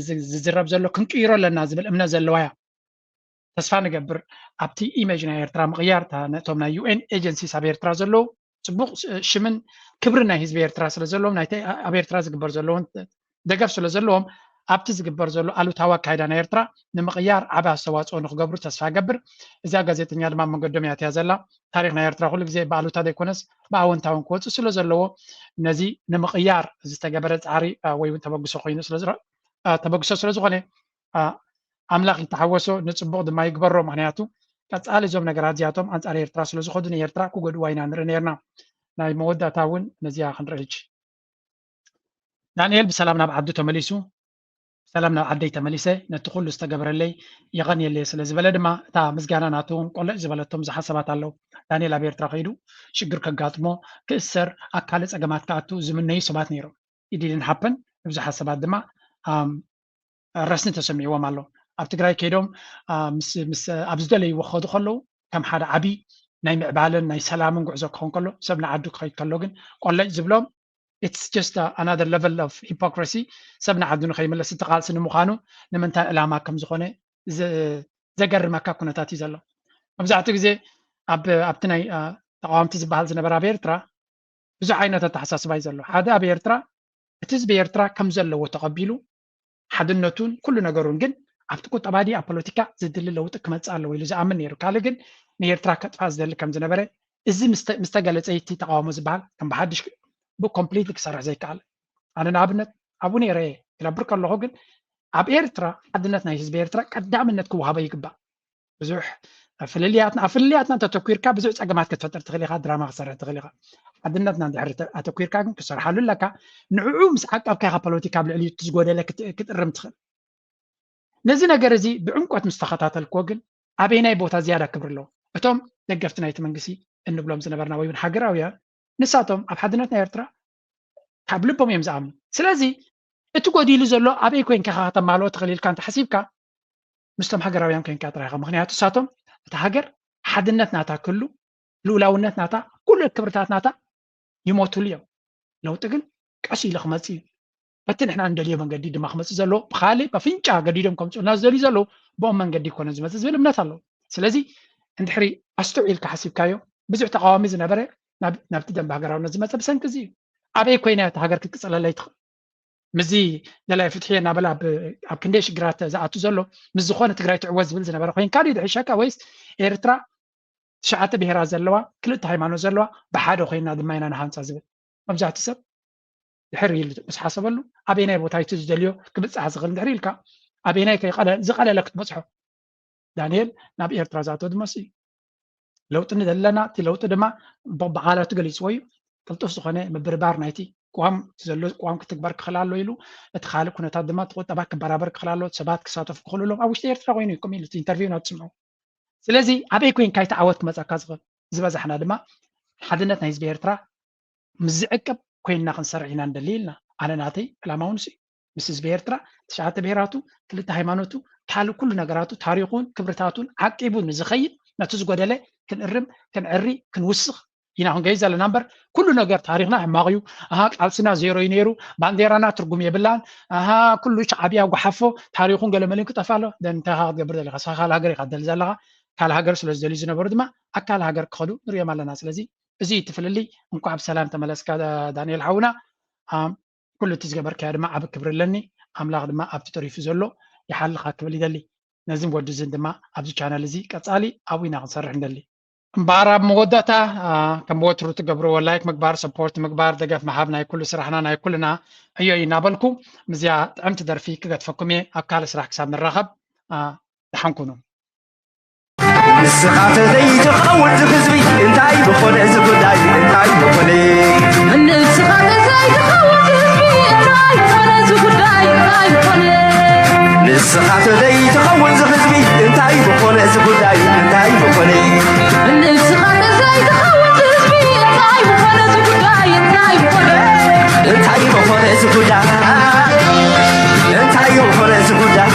ዝዝረብ ዘሎ ክንቅይሮ ኣለና ዝብል እምነት ዘለዋ እያ። ተስፋ ንገብር ኣብቲ image ናይ ኤርትራ ምቕያር ነቶም ናይ ዩኤን agencies ኣብ ኤርትራ ዘለዉ ፅቡቕ ሽምን ክብርን ናይ ህዝቢ ኤርትራ ስለ ዘለዎም ናይቲ ኣብ ኤርትራ ዝግበር ዘለውን ደገፍ ስለ ዘለዎም ኣብቲ ዝግበር ዘሎ ኣሉታዊ ኣካይዳ ናይ ኤርትራ ንምቕያር ዓቢ ኣስተዋፅኦ ንክገብሩ ተስፋ ገብር። እዚኣ ጋዜጠኛ ድማ ኣብ መንገዶም እያ እትያ ዘላ። ታሪኽ ናይ ኤርትራ ኩሉ ግዜ ብኣሉታ ዘይኮነስ ብኣወንታውን ክወፅእ ስለ ዘለዎ ነዚ ንምቕያር ዝተገበረ ፃዕሪ ወይ እውን ተበግሶ ኮይኑ ተበግሶ ስለ ዝኾነ ኣምላኽ ይተሓወሶ ንፅቡቕ ድማ ይግበሮ። ምክንያቱ ቀፃሊ እዞም ነገራት እዚኣቶም ኣንፃር ኤርትራ ስለ ዝኸዱ ንኤርትራ ክጎድዋ ኢና ንርኢ ነርና። ናይ መወዳእታ እውን ነዚኣ ክንርኢ ሕጂ። ዳንኤል ብሰላም ናብ ዓዱ ተመሊሱ። ብሰላም ናብ ዓደይ ተመሊሰ ነቲ ኩሉ ዝተገበረለይ የቐንየለይ ስለ ዝበለ ድማ እታ ምስጋና ናቱ ቆልዕ ዝበለቶም ብዙሓት ሰባት ኣለዉ። ዳንኤል ኣብ ኤርትራ ከይዱ ሽግር ከጋጥሞ ክእሰር ኣብ ካልእ ፀገማት ክኣቱ ዝምነዩ ሰባት ነይሮም። ኢዲልን ሓፐን ንብዙሓት ሰባት ድማ ረስኒ ተሰሚዕዎም ኣሎ። ኣብ ትግራይ ከይዶም ኣብ ዝደለይዎ ክኸዱ ከለዉ ከም ሓደ ዓብዪ ናይ ምዕባለን ናይ ሰላምን ጉዕዞ ክኸውን ከሎ ሰብ ንዓዱ ክኸይድ ከሎ ግን ቆለጭ ዝብሎም it's just another level of hypocrisy ሰብ ንዓዱ ንኸይምለስ እቲ ቃልሲ ንምዃኑ ንምንታይ ዕላማ ከም ዝኾነ ዘገርመካ ኩነታት እዩ ዘሎ። መብዛሕትኡ ግዜ ኣብቲ ናይ ተቃወምቲ ዝበሃል ዝነበረ ኣብ ኤርትራ ብዙሕ ዓይነት ኣተሓሳስባ እዩ ዘሎ። ሓደ ኣብ ኤርትራ እቲ ህዝቢ ኤርትራ ከም ዘለዎ ተቐቢሉ ሓድነቱን ኩሉ ነገሩን ግን ኣብቲ ቁጠባ ድዩ ኣብ ፖለቲካ ዝድሊ ለውጢ ክመፅእ ኣለዎ ኢሉ ዝኣምን ነይሩ። ካልእ ግን ንኤርትራ ከጥፋእ ዝደሊ ከም ዝነበረ እዚ ምስተገለፀ እቲ ተቃውሞ ዝበሃል ከም ብሓድሽ ብኮምፕሊትሊ ክሰርሕ ዘይከኣል። ኣነ ንኣብነት ኣብኡ ነይረ እየ ክነብር ከለኹ ግን ኣብ ኤርትራ ሓድነት ናይ ህዝቢ ኤርትራ ቀዳምነት ክወሃቦ ይግባእ። ብዙሕ ፍልልያትና ኣብ ፍልልያትና እንተተኩርካ ብዙሕ ፀገማት ክትፈጥር ትኽእል ኢኻ፣ ድራማ ክትሰርሕ ትኽእል ኢኻ። ሓድነትና እንድሕር ኣተኩርካ ግን ክትሰርሓሉ ኣለካ። ንዕኡ ምስ ዓቀብካ ኢኻ ፖለቲካ ኣብ ልዕሊ እቲ ዝጎደለ ክትእርም ትኽእል። ነዚ ነገር እዚ ብዕምቆት ምስ ተኸታተልክዎ ግን ኣበየናይ ቦታ ዝያዳ ክብሪ ኣለዎ? እቶም ደገፍቲ ናይቲ መንግስቲ እንብሎም ዝነበርና ወይ እውን ሃገራውያን ንሳቶም ኣብ ሓድነት ናይ ኤርትራ ካብ ልቦም እዮም ዝኣምኑ። ስለዚ እቲ ጎዲሉ ዘሎ ኣበይ ኮይንካ ኢኻ ከተማልኦ ትኽእል ኢልካ እንተሓሲብካ ምስቶም ሃገራውያን ኮይንካ ጥራይ ኢኻ። ምኽንያቱ ንሳቶም እታ ሃገር ሓድነት ናታ ክህሉ፣ ልኡላውነት ናታ፣ ኩሉ ክብርታት ናታ ይሞትሉ እዮም። ለውጢ ግን ቀስ ኢሉ ክመጽእ እዩ። በቲ ንሕና እንደልዮ መንገዲ ድማ ክመጽእ ዘለዎ ብኻልእ በፍንጫ ገዲዶም ከምጽኡልና ዝደልዩ ዘለዉ ብኦም መንገዲ ይኮነ ዝመጽእ ዝብል እምነት ኣለዎ። ስለዚ እንድሕሪ ኣስተውዒልካ ሓሲብካዮ ብዙሕ ተቃዋሚ ዝነበረ ናብ- ናብቲ ደንበ ሃገራውነት ዝመጸ ብሰንኪ እዚ እዩ። ኣበይ ኮይና እታ ሃገር ክትቅጽለለይ ትኽእል? ምስዚ ደላይ ፍትሒ እናበለ ኣብ ኣብ ክንደይ ሽግራት ዝኣቱ ዘሎ ምስ ዝኾነ ትግራይ ትዕወት ዝብል ዝነበረ ኮይንካ ድዩ ድሕሸካ ወይስ ኤርትራ ትሽዓተ ብሄራት ዘለዋ ክልተ ሃይማኖት ዘለዋ ብሓደ ኮይና ድማ ኢና ንሃንፃ ዝብል? መብዛሕትኡ ሰብ ድሕር ኢሉ ምስ ሓሰበሉ ኣበየናይ ቦታ እዩ እቲ ዝደልዮ ክብፅሕ ዝኽእል እንድሕር ኢልካ ኣበየናይ ከይቀለ ዝቐለለ ክትበፅሖ? ዳንኤል ናብ ኤርትራ ዝኣተወ ድማ እሱ እዩ። ለውጢ ንደለና እቲ ለውጢ ድማ ብ- ብቓላቱ ገሊፅዎ እዩ። ቅልጡፍ ዝኾነ ምብርባር ናይቲ ቅዋም እቲ ዘሎ ቅዋም ክትግበር ክኽእል ኣሎ ኢሉ እቲ ካልእ ኩነታት ድማ እቲ ቁጠባ ክበራበር ክኽእል ኣሎ ሰባት ክሳተፉ ክኽእሉ ኣለዎም ኣብ ውሽጢ ኤርትራ ኮይኑ እዩ ከምኡ ኢሉ እቲ ኢንተርቪው ናትስምዑ። ስለዚ ኣበይ ኮይንካ እቲ ዓወት ክመፀካ ዝኽእል ዝበዛሕና ድማ ሓድነት ናይ ህዝቢ ኤርትራ ምስ ዝዕቅብ ኮይንና ክንሰርሕ ኢና ንደሊ ኢልና ኣነ ናተይ ዕላማ እውን እሱ እዩ። ምስ ህዝቢ ኤርትራ ትሽዓተ ብሄራቱ ክልተ ሃይማኖቱ ካልእ ኩሉ ነገራቱ ታሪኹን ክብርታቱን ዓቂቡ ንዝኸይድ ነቲ ዝጎደለ ክንእርም ክንዕሪ ክንውስኽ ኢና ክንገይ ዘለና እምበር ኩሉ ነገር ታሪኽና ሕማቕ እዩ ኣሃ ቃልስና ዜሮ እዩ ነይሩ ባንዴራና ትርጉም የብላን ኣሃ ኩሉ ሻዕብያ ጓሓፎ ታሪኹን ገለመልን ክጠፋ ኣሎ እንታይ ኢኻ ክትገብር ዘለኻ ስኻ ካልእ ሃገር ኢኻ ትደሊ ዘለኻ ካልእ ሃገር ስለ ዝደልዩ ዝነበሩ ድማ ኣካል ሃገር ክኸዱ ንሪኦም ኣለና ስለዚ እዚ እቲ ፍልልይ እንኳዕ ብሰላም ተመለስካ ዳንኤል ሓውና ኩሉ እቲ ዝገበርካዮ ድማ ዓቢ ክብሪ ኣለኒ ኣምላኽ ድማ ኣብቲ ተሪፉ ዘሎ ይሓልኻ ክብል ይደሊ ነዚን ወዲ እዝን ድማ ኣብዚ ቻነል እዚ ቀጻሊ ኣብኡ ኢና ክንሰርሕ ንደሊ እምበኣር ኣብ መወዳእታ ከም ወትሩ ትገብርዎ ላይክ ምግባር ሰፖርት ምግባር ደገፍ ምሃብ ናይ ኩሉ ስራሕና ናይ ኩልና ዕዮ እዩ እናበልኩ ምስዚኣ ጥዕምቲ ደርፊ ክገድፈኩም እየ ኣብ ካልእ ስራሕ ክሳብ ንራኸብ ደሓን ኩኑ ንስኻ ተዘይትኸውን ህዝቢ እንታይ ምኾነ እዚ ጉዳይ እንታይ ምኾነ ንስኻ ተዘይትኸውን ህዝቢ እንታይ ምኾነ እዚ ጉዳይ እንታይ ምኾነ ንስኻ ተዘይትኸውን እዚ ህዝቢ እንታይ ምኾነ እዚ ጉዳይ እንታይ ምኾነ ንስኻ ተዘይትኸውን ህዝቢ እንታይ ምኾነ እዚ ጉዳይ እንታይ ምኾነ እንታይ ምኾነ እዚ ጉዳይ እንታይ ምኾነ እዚ ጉዳይ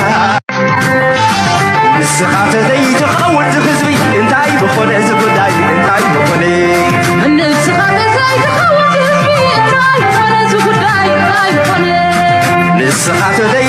ንስኻ ተዘይትኸውን ዝህዝቢ እንታይ ምኾነ እዚ ጉዳይ እንታይ ምኾነ ንስኻ ተዘይትኸውን ዝህዝቢ እንታይ ምኾነ እዚ ጉዳይ እንታይ ምኾነ ንስኻ ተዘይ